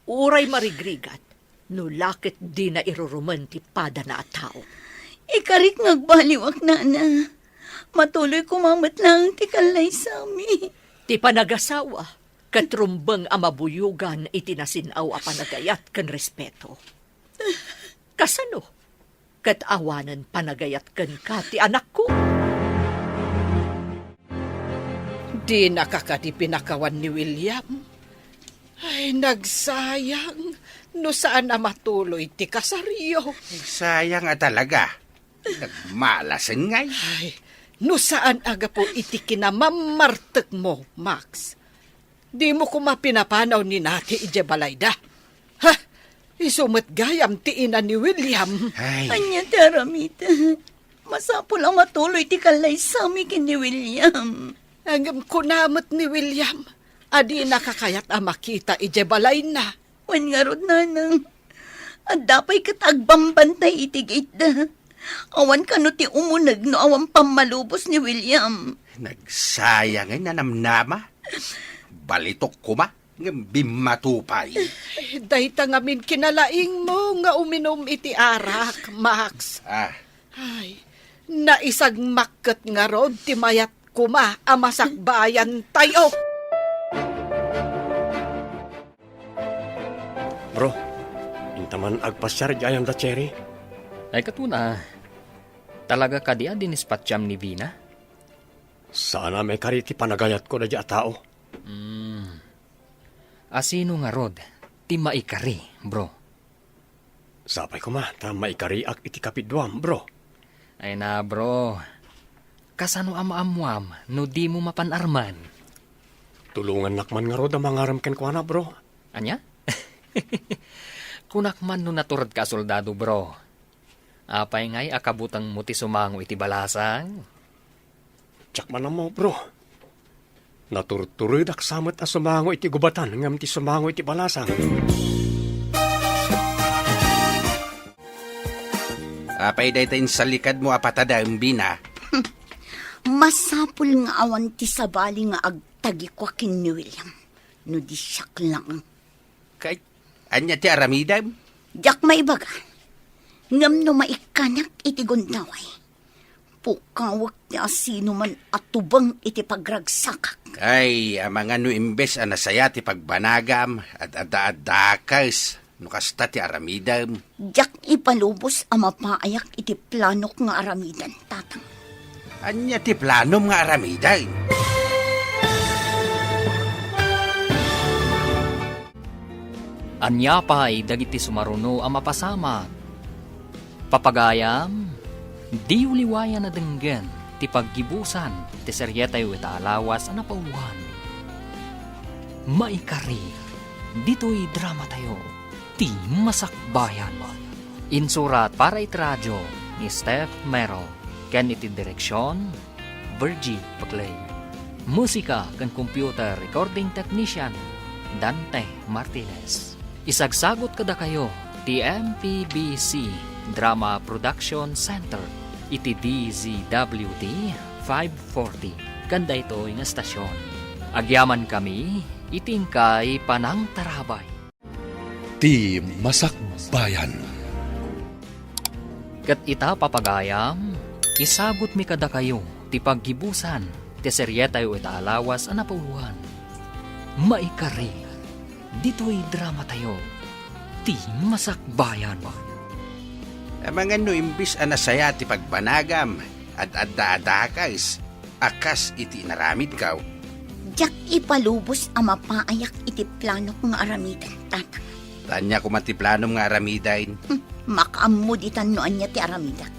Uray marigrigat, no la ket dina irurumen ti padana a tao. Ikarik nga agbaliwak, Nana. Matuloy koma met laeng ti kallaysami. Ti panagasawa, Ket rumbeng a mabuyogan iti nasin-aw a panagayat ken respeto. Kasano? Ket awanen panagayat kenka ti anakko? Dinaka kadi pinakawan ni William? Ay, nagsayang no saan a matuloy ti kasaryo. Nagsayang a talaga. Nagmalasen ngay. Ay, no saan a gapu iti kinamammartekmo, Max. Dimo koma pinapanaw ni Nati idiay balayda. Ha? Isu met gayam ti ina ni William. Ay. Ania ti aramid? Masapul a matuloy ti kallaysami ken ni William. Ngem kuna met ni William a dinaka kayat a makita idiay balayna. Wen ngarud, nanang, adda pay ket agbambantay iti gate-da. Awan kano ti umuneg no awan pammalubos ni William. Nagsayang a namnama. Balitok koma, ngem bimmato pay. Dayta ngamin kinalaingmo nga uminum iti arak, Max. Ah. Ay, naisagmak ket ngarud ti mayat koma a masakbayantayo. Bro, inta man agpasiar idiay ayam da Cherry? Ay, katuna, talaga kadi a dinispatcham ni Vina? Saan a maikari ti panagayatko daydiay a tao. Hmm. Asino ngarud ti maikari, bro? Sapay koma ta maikariak iti kapiduam, bro. Ay na, bro. Kasano a maammuam no dimo mapan-arman? Tulongannak man ngarud a mangarem kenkuana, bro. Ania? Kunak man no naturedka a soldado, bro. Apay ngay a kabutengmo ti sumango iti balasang? Diak man ammo, bro. Naturturedak sa met a sumango iti gubatan ngem ti sumango iti balasang. Apay dayta insalikadmo a patadem, Vina? Masapul nga awan ti sabali nga agtagikua ken ni William, no di siak lang. Kay, ania ti aramidem? Diak maibaga. Ngem no maikkanak iti gundaway, pukawek ti asinoman a tubeng iti pagragsakak. Ay, amangan no imbes a nasaya ti pagbanagam, ad-adda-addakes, no kasta ti aramidem. Diak ipalubos a mapaayak iti planok nga aramiden, Tatang. Ania ti planom nga aramiden? Ania pay dagiti sumaruno a mapasamak? Papagayam, diyo liwayan a denggen ti paggibusan ti serietayo ita a lawas a napauloan. Maikari, ditoy dramatayo, Ti Masakbayan. Insurat para iti radio ni Steph Mero ken iti direksion, Virgie Paclay. Musika ken computer recording technician, Dante Martinez. Isagsagut kadakayo ti M P B C Drama Production Center iti D Z W T five forty ken daytoy nga estasion. Agyamankami iti inkay panangtarabay. Ti Masakbayan. Ket ita, papagayam, isagutmi kadakayo ti paggibusan ti serietayo ita a lawas a napauloan. Maikari, ditoy dramatayo, Ti Masakbayan. Amangan no imbis a nasaya ti pagbanagam, ad-adda a dakes, a kas iti inaramidko. Diak ipalubos a mapaayak iti planok nga aramiden, Tatang. Ania koma ti planom nga aramiden? Hmm, makaammo ditan no ania ti aramidak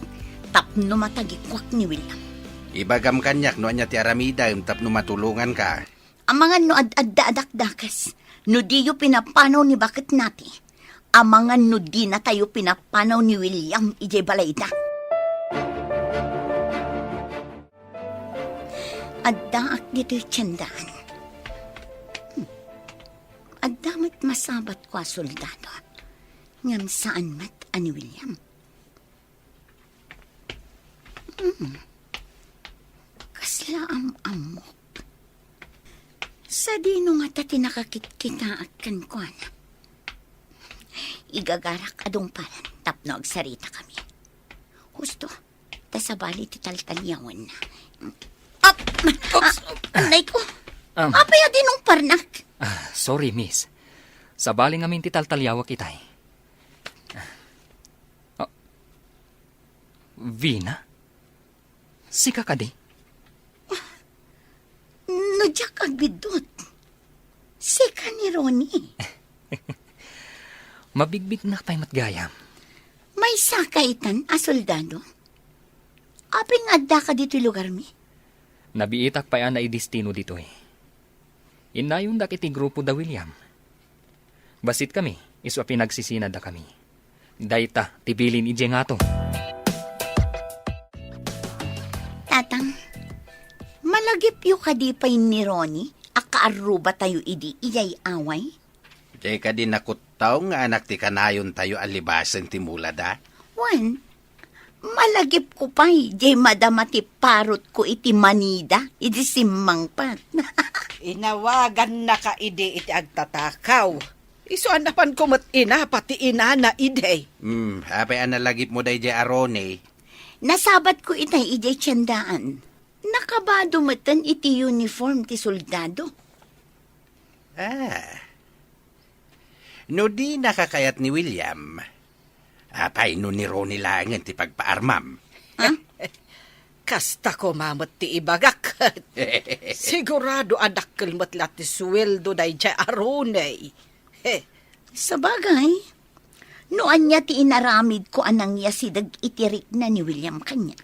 tapno matagikuak ni William. Ibagam kaniak no ania ti aramidem tapno matulonganka. Amangan no ad-adda a dakdakes, no diyo pinapanaw ni Baket Nati. Amangan no dinatayo pinapanaw ni William idiay balayda. Addaak ditoy tiendaan. Adda met masabatko a soldado. Ngem saan met a ni William. Hmm. Kasla am-ammok. Sadino ngata ti nakakitkitaak kenkuana? Igagarak a dungpalan tapno agsaritakami. Husto, ta sabali ti taltaliawenna. Ap! Oops. Ah, anay ko. Am. Apay a dinungparnak? Ah, sorry, miss. Sabali ngamin ti taltaliawak itay. Ah, Vina? Sika kadi? No diak agbiddut, sika ni Ronnie. Mabigbignak pay met gayam. Maysaka itan a soldado? Apay nga addaka ditoy lugarmi? Nabiitak pay a naidestino ditoy. Innayondak iti grupo da William. Basit kami, isu a pinagsisinadakami. Dayta ti bilin idiay ngato. Tatang, malagipyo kadi pay ni Ronnie a kaarrubatayo idi iyay away? Diay kadi nakuttaw nga anak ti kanayontayo a libasen ti mulada? Wen, malagipko pay diay madama ti parotko iti Manila idi simmangpet. Inawagannaka idi iti agtatakaw. Isu a napanko met inapa ti inana idi. Hmm, apay a nalagipmo daydiay a Ronnie? Nasabatko itay idiay tiendaan. Nakabado metten iti uniform ti soldado. Ah. No dinaka kayat ni William, apay no ni Ronnie laengen ti pagpaarmam? Ha? Kasta koma met ti ibagak. Sigurado a dakkel met la ti sueldo daydiay a Ronnie. He. Sabagay, no ania ti inaramidko a nangyasideg iti rikna ni William kaniak,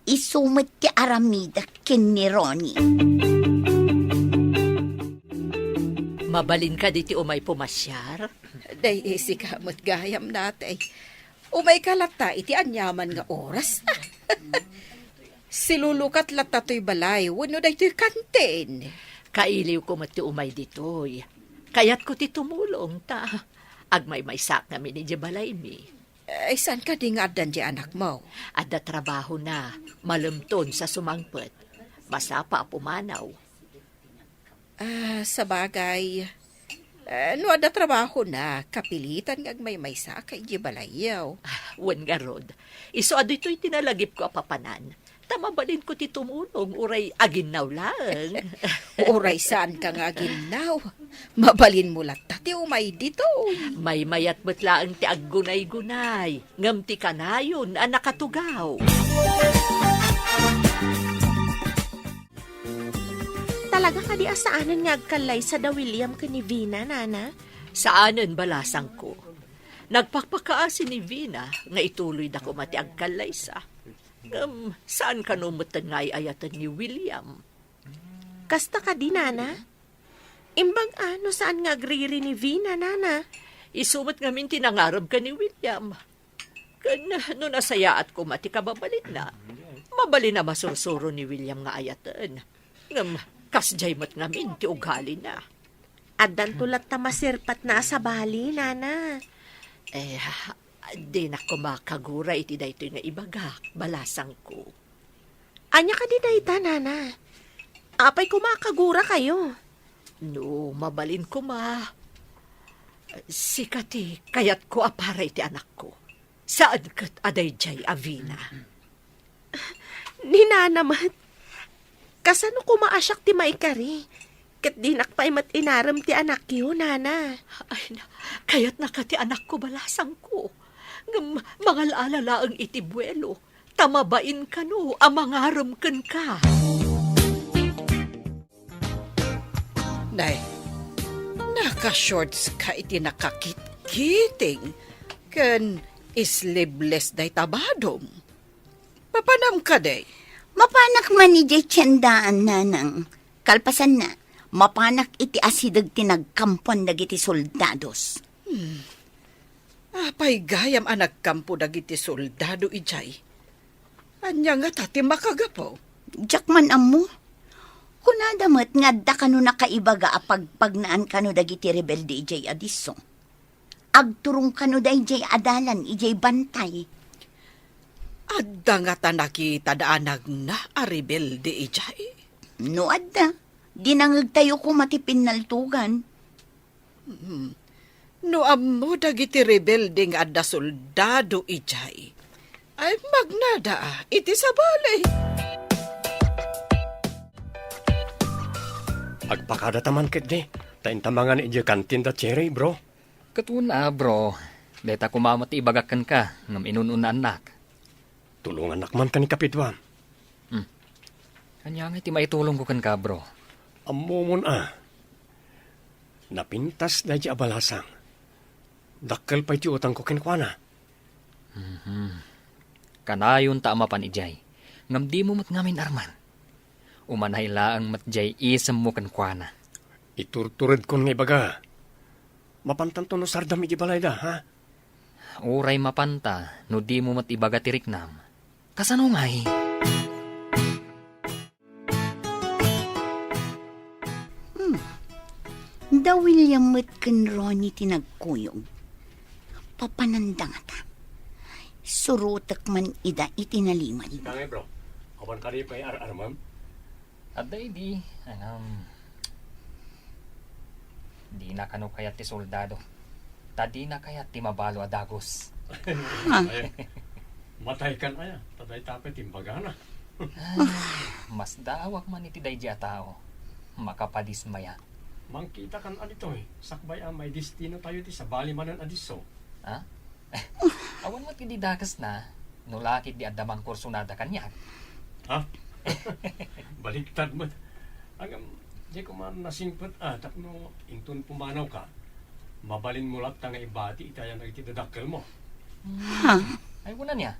isu met ti aramidek ken ni Ronnie. Mabalin kadi ti umay pumasiar? Daydi sika met gayam, natay. Umayka latta iti aniaman nga oras. Silulukat latta toy balay wenno daytoy kantin. Kailiwko met ti umay ditoy. Kayatko ti tumulong ta agmaymaysaak ngamin idiay balaymi. Ay, saan kadi nga addan ti anakmo? Adda trabahona, malemton sa sumangpet. Masapa a pumanaw. Ah, sabagay. Ah, no adda trabahona, kapilitan nga agmaymaysaak idiay balayyo. Ah, wen ngarud, isu a ditoy ti nalagipko a papanan. Ta mabalinko ti tumulong, uray aginnaw laeng. Uray saanka nga aginnaw, mabalinmo latta ti umay ditoy. Maymayat met laeng ti aggunaygunay, ngem ti kanayon a nakatugaw. Talaga kadi a saanen nga agkallaysa da William ken ni Vina, Nana? Saanen, balasangko. Nagpakpakaasi ni Vina nga ituloyda koma ti agkallaysa. Ngem saan kano metten nga ay-ayaten ni William? Kasta kadi, Nana? Imbag a no saan nga agriri ni Vina, Nana? Isu met ngamin ti nangarem ken ni William. Ken no nasayaat koma ti kababalinna, mabalin a masursuro ni William nga ayaten. Ngem kasdiay met ngamin ti ugalina. Addanto latta maserpatna a sabali, Nana. Eh, dinak koma kagura iti daytoy nga ibagak, balasangko. Ania kadi dayta, Nana? Apay koma a kagurakayo? No, mabalin koma. Sika ti kayatko a para iti anakko. Saan ket a daydiay a Vina. Ni Nana met. Kasano koma a siak ti maikari? Ket dinak pay met inarem ti anakyo, Nana. Ay, na, kayatnaka ti anakko, balasangko. Ngem mangal-ala laeng iti buelo, ta mabain kano a mangarem kenka. Nay, naka-shorts ka iti nakakitkiting ken sleeveless dayta badom. Mapanam kadi? Mapanak man idiay tiendaan, Nanang. Kalpasanna, mapanak iti asideg ti nagkampuan dagiti soldados. Hmm. Apay gayam a nagkampo dagiti soldado idiay? Ania ngata ti makagapu? Diak man ammo. Kunada met nga adda kano nakaibaga a pagpagnaan kano dagiti rebelde idiay a disso. Agturong kano daydiay a dalan idiay bantay. Adda ngata nakitada a nagna a rebelde idiay? No adda, dinangegtayo koma ti pinnaltugan. Hmm. No ammo dagiti rebelde nga adda soldado idiay, ay magnada iti sabali. Agpakadata man ketdi. Ta inta mangan idiay kantin da Cherry, bro. Ket wen a, bro. Dayta koma met ti ibagak kenka ngem inun-unaannak. Tulongannak man kani kapidua. Hmm. Ania ngay ti maitulongko kenka, bro? Ammomon a. Napintas daydi a balasang. Dakkel pay ti utangko kenkuana. Mhm. Kanayon ta a mapan idiay, ngem dimo met ngamin arman. Umanay laeng met diay isemmo kenkuana. Iturturedkon nga ibaga. Mapantanto no sardam iti balayda, ha? Uray mapanta no dimo met ibaga ti riknam. Kasano ngay? Hmm. Da William met ken Ronnie ti nagkuyog. Papananda ngata. Surotek man ida iti nalimed. Sika ngay, bro. Awan kadi pay ar-armem? Adda idi, anam, dina kano kayat ti soldado. Ta dina kayat ti mabalo a dagus. Ha? Ay, mataykan aya, ta dayta pay ti imbagana. Ay, masdaawak man iti daydi a tao. Makapadismaya. Mangkitakan a ditoy, sakbay a maidestino tayo ti sabali manen a disso. Ha? Awan met idi dakesna, no la ketdi adda mangkursonada kaniak. Ha? Baliktad met. Ngem, di ko man nasingpet a tapno inton pumanawka, mabalinmo latta nga ibati iti ayan dagiti dadakkelmo. Hmm. Ha? Ay, wen ania?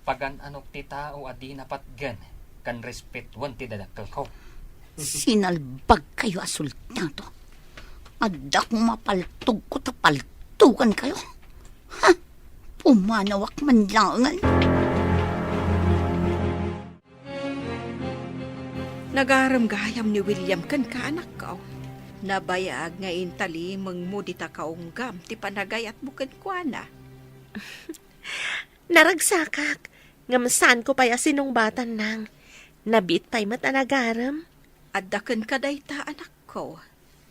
Pagan-anok ti tao a dina patgen ken respetuen ti dadakkelko. Sinalbagkayo a soldado. Adda koma paltogko ta paltogankayo. Ha? Pumanawak man laengen. Nagarem gayam ni William kenka, anakko. Nabayag nga intalimengmo dita kaunggam ti panagayatmo kenkuana. Naragsakak, ngem saanko pay a sinungbatan, nang. Nabiit pay met a nagarem. Adda kenka dayta, anakko.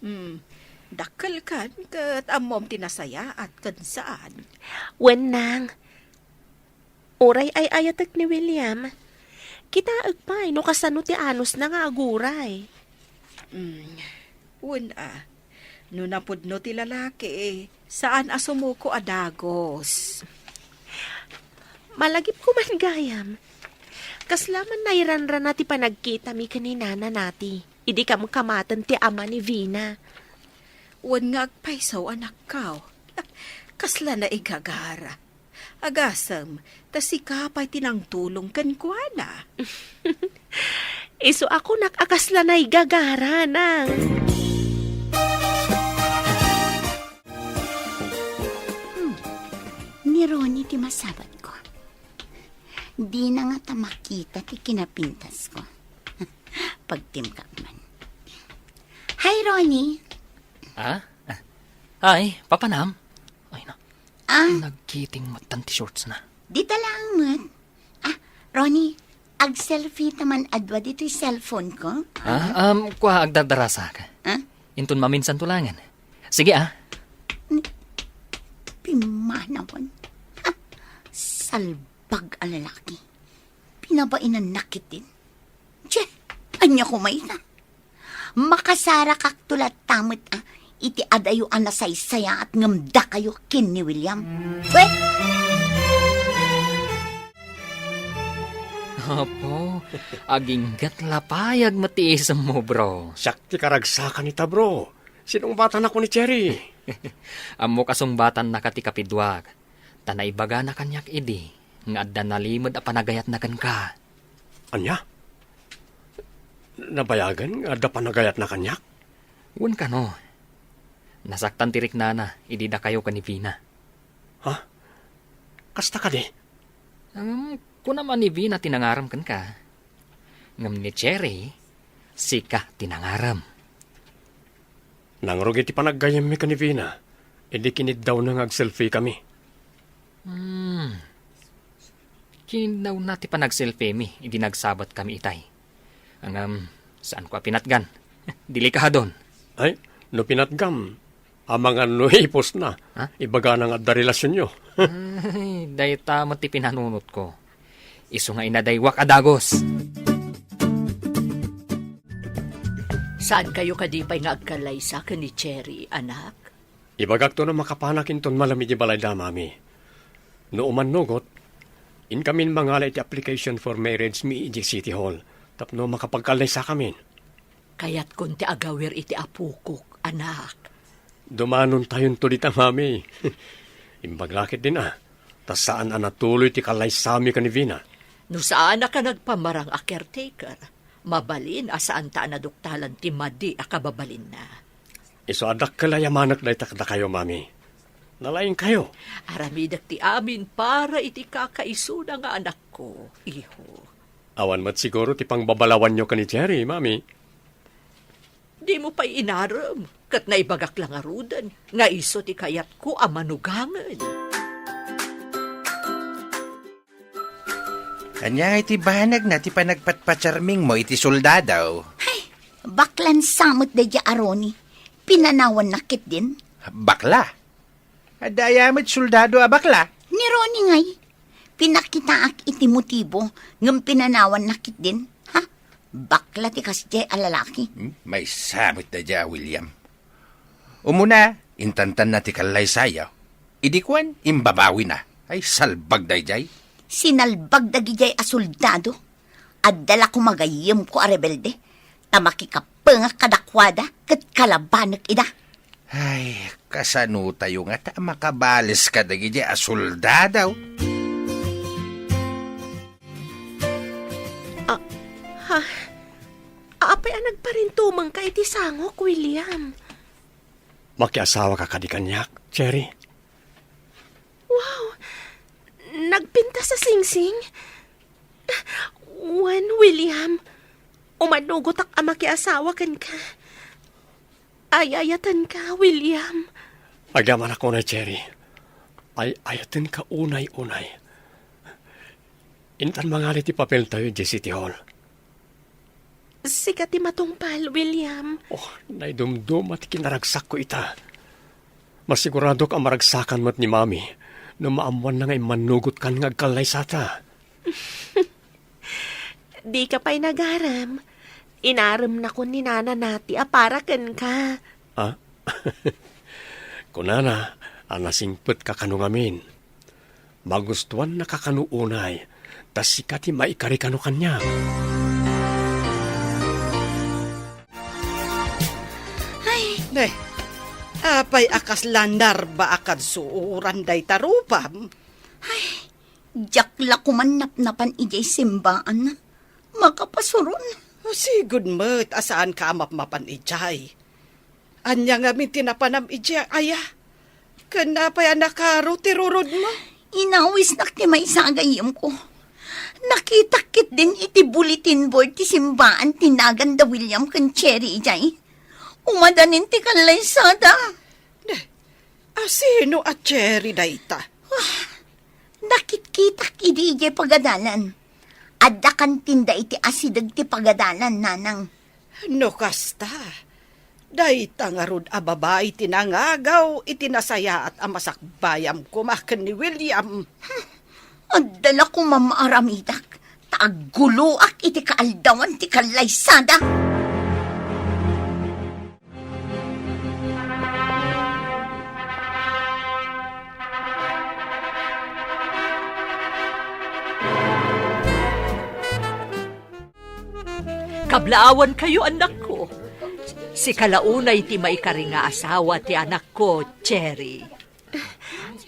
Hmm, dakkelkan ket ammom ti nasayaat ken saan. Wen, nang. Uray ay-ayatek ni William. Kitaek pay no kasano ti anusna nga aguray. Hmm, wen a. No napudno ti lalaki, saan a sumuko a dagus. Malagipko man gayam. Kasla man nairanrana ti panagkitami ken ni Nana Nati, idi kamkamaten ti ama ni Vina. Wen nga agpayso, anakko. Kasla naigagara. Agasem, ta sika pay ti nangtulong kenkuana. Isu a kunak a kasla naigagara, nang. Hmm. Ni Ronnie ti masabatko. Dina ngata makita ti kinapintasko. Pagtimkak man. Hi, Ronnie. Ah? Ay, papanam? Ay, na. Ah. Nagkiting matan ti shorts na. Dita laeng met. Ah, Ronnie, ag-selfie ta man adua ditoy cellphone ko. Ah, um, kua, agdardarasak. Ah? Inton maminsan to langen. Sige, ah. Ni-, pimanawan. Ah, salbag a lalaki. Pinabainannak ketdin. Che, ania koma ita? Makasarakakto latta met, ah, iti adayo a nasaysayaat ngem dakayo ken ni William. Wen! Apo, aginggat la pay met ti isemmo, bro. Siak ti karagsakan ita, bro. Sinungbatanak ni Cherry. Ammok a sungbatannaka ti kapiduak, ta naibagana kaniak idi nga adda nalimed a panagayatna kenka. Ania? Nabayagen nga adda panagayatna kaniak? Wen kano. Nasaktan ti riknana idi dakayo ken ni Vina. Ha? Kasta kadi? Ngem, kuna man ni Vina ti nangarem kenka. Ngem ni Cherry, sika ti nangarem. Nangrugi ti panaggayyemmi ken ni Vina, idi kiniddawna nga agselfie kami. Hmm. Kiniddawna ti panagselfiemi idi nagsabat kami itay. Ngem, saanko a pinatgan. Delikadon. Ay, no pinatgam, amangan no ipusna. Ha? Ibagana nga adda relasionyo. Ay, dayta met ti pinanunotko. Isu nga inadaywak a dagus. Saankayo kadi pay nga agkallaysa ken ni Cherry, anak? Ibagakto no makapanak inton malem iti balayda, Mami. No umannugot, inkamin mangala iti application for marriage mi idiay City Hall tapno makapagkallaysakamin. Kayatkon ti agawir iti apokok, anak. Dumanontayonto dita, Mami. Imbag la ketdin a, ta saan a natuloy ti kallaysami ken ni Vina. No saanak a nagpamarang a caretaker, mabalin a saanta a naduktalan ti madi a kababalinna. Isu a dakkel a yamanek dayta kadakayo, Mami. Nalaingkayo. Aramidek ti amin para iti kakaisuna nga anakko, iho. Awan met siguro ti pangbabalawanyo ken ni Cherry, Mami. Dimo pay inarem, ket naibagak la ngaruden nga isu ti kayatko a manugangen. Ania nga iti banagna ti panagpatpacharmingmo iti soldado? Ay, baklan sa met daydiay a Ronnie. Pinanawannak ketdin. Bakla? Adda aya met soldado a bakla? Ni Ronnie ngay. Pinakitaak iti motibo ngem pinanawannak ketdin. Ha? Bakla ti kasdiay a lalaki. Hmm? Maysa met daydiay a William. Umuna, intantanna ti kallaysayo. Idi kuan, imbabawina. Ay, salbag daydiay. Sinalbag dagidiay a soldado. Adda la koma gayyemko a rebelde, ta makikapengak kadakuada ket kalabanek ida. Ay, kasanotayo ngata a makabales kadagidi a soldado? Ah, ha? Apay a nagparintumengka iti sangok, William? Makiasawaka kadi kaniak, Cherry? Wow! Nagpintas a singsing? Wen, William, umanugotak a makiasawa kenka. Ay-ayatenka, William. Agyamanak unay, Cherry. Ay-ayatenka unay, unay. Intan mangali ti papeltayo idiay City Hall. Sika ti matungpal, William. Oh, naidumduma ti kinaragsakko ita. Masiguradok a maragsakan met ni Mami no maammoanna nga immannugot kan nga agkallaysata. Dika pay nagarem. Inaremnakon ni Nana Nati a para kenka. Ah? Kunana a nasingpetka kano ngamin. Magustuannaka kano unay, ta sika ti maikari kano kaniak. Ay. Ne, apay a kasla narba a kadsuoran dayta rupam? Ay, diak la koman napnapan idiay simbaan. Makapasuron. Sigud met a saanka a mapmapan idiay. Ania ngamin ti napanam idiay, aya? Ken apay a nakaro ti rurodmo? Inawisnak ti maysa a gayyemko. Nakitak ketdin iti bulletin board ti simbaan ti nagan da William ken Cherry idiay. Umadanin ti kallaysada. Ne, a sino a Cherry dayta? Ah, nakitkitak idi idiay pagadalan. Adda kantinda iti asideg ti pagadalan, nanang. No kasta, dayta ngarud a babai ti nangagaw iti nasayaat a masakbayam koma ken ni William. Adda la koma maaramidak, ta agguloak iti kaaldawan ti kallaysada. Kablaawankayo, annakko. Sika la unay ti maikari nga asawa ti anakko, Cherry.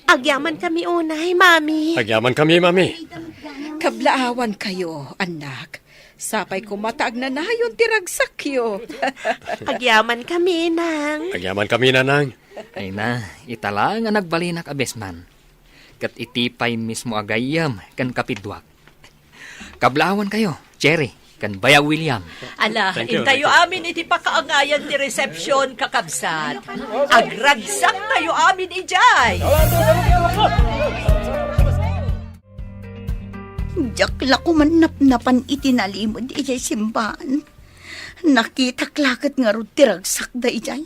Agyamankami unay, Mami. Agyamankami, Mami. Kablaawankayo, annak. Sapay koma ta agnanayon ti ragsakyo. Agyamankami, Nang. Agyamankami, Nanang. Ay na, ita la nga nagbalinak a best man. Ket iti pay mismo a gayyem ken kapiduak. Kablaawankayo, Cherry, ken Bayaw William. Ala, thank you, intayo thank you. Amin iti pakaangayan ti resepsyon, kakabsat. Agragsaktayo amin idiay. Diak la koman napnapan iti nalimed idiay simbaan. Nakitak la ket ngarud ti ragsakda idiay.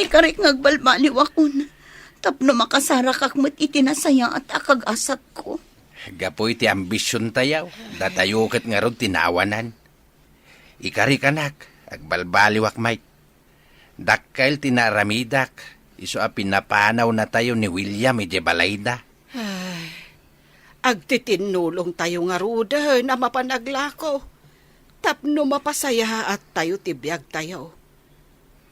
Ikarik nga agbalbaliwakon tapno makasarakak met iti nasayaat a kagasatko. Gapu iti ambisiontayo, datayo ket ngarud ti naawanan. Ikarikanak, agbalbaliwak, Mike. Dakkel ti naaramidak, isu a pinapanawnatayo ni William idiay balayda. Ay, agtitinnulongtayo ngaruden a mapan aglako tapno mapasayaattayo ti biagtayo.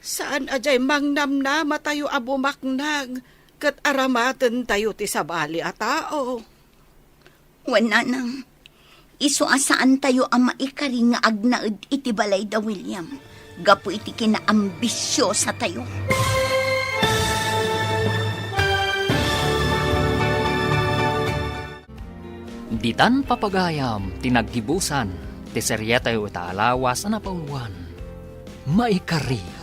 Saan a diay mangnamnamatayo a bumaknang ket aramatentayo ti sabali a tao. Wen, nanang, isu a saantayo a maikari nga agnaed iti balayda William gapu iti kinaambisiosatayo. Ditan papagayam ti naggibusan ti serietayo ita a lawas a napauluan, Maikari.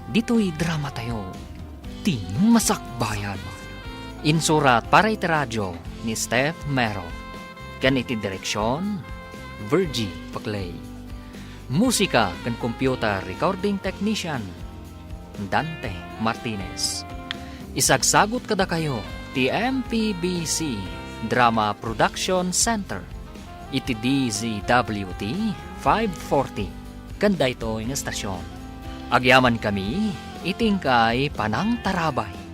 Ditoy dramatayo, Ti Masakbayan. Insurat para iti radio ni Steph Mero. Ken iti direksion, Virgie Paclay. Musika ken computer recording technician, Dante Martinez. Isagsagut kadakayo ti M P B C Drama Production Center iti D Z W T five forty ken daytoy nga estasion. Agyamankami iti inkay panangtarabay.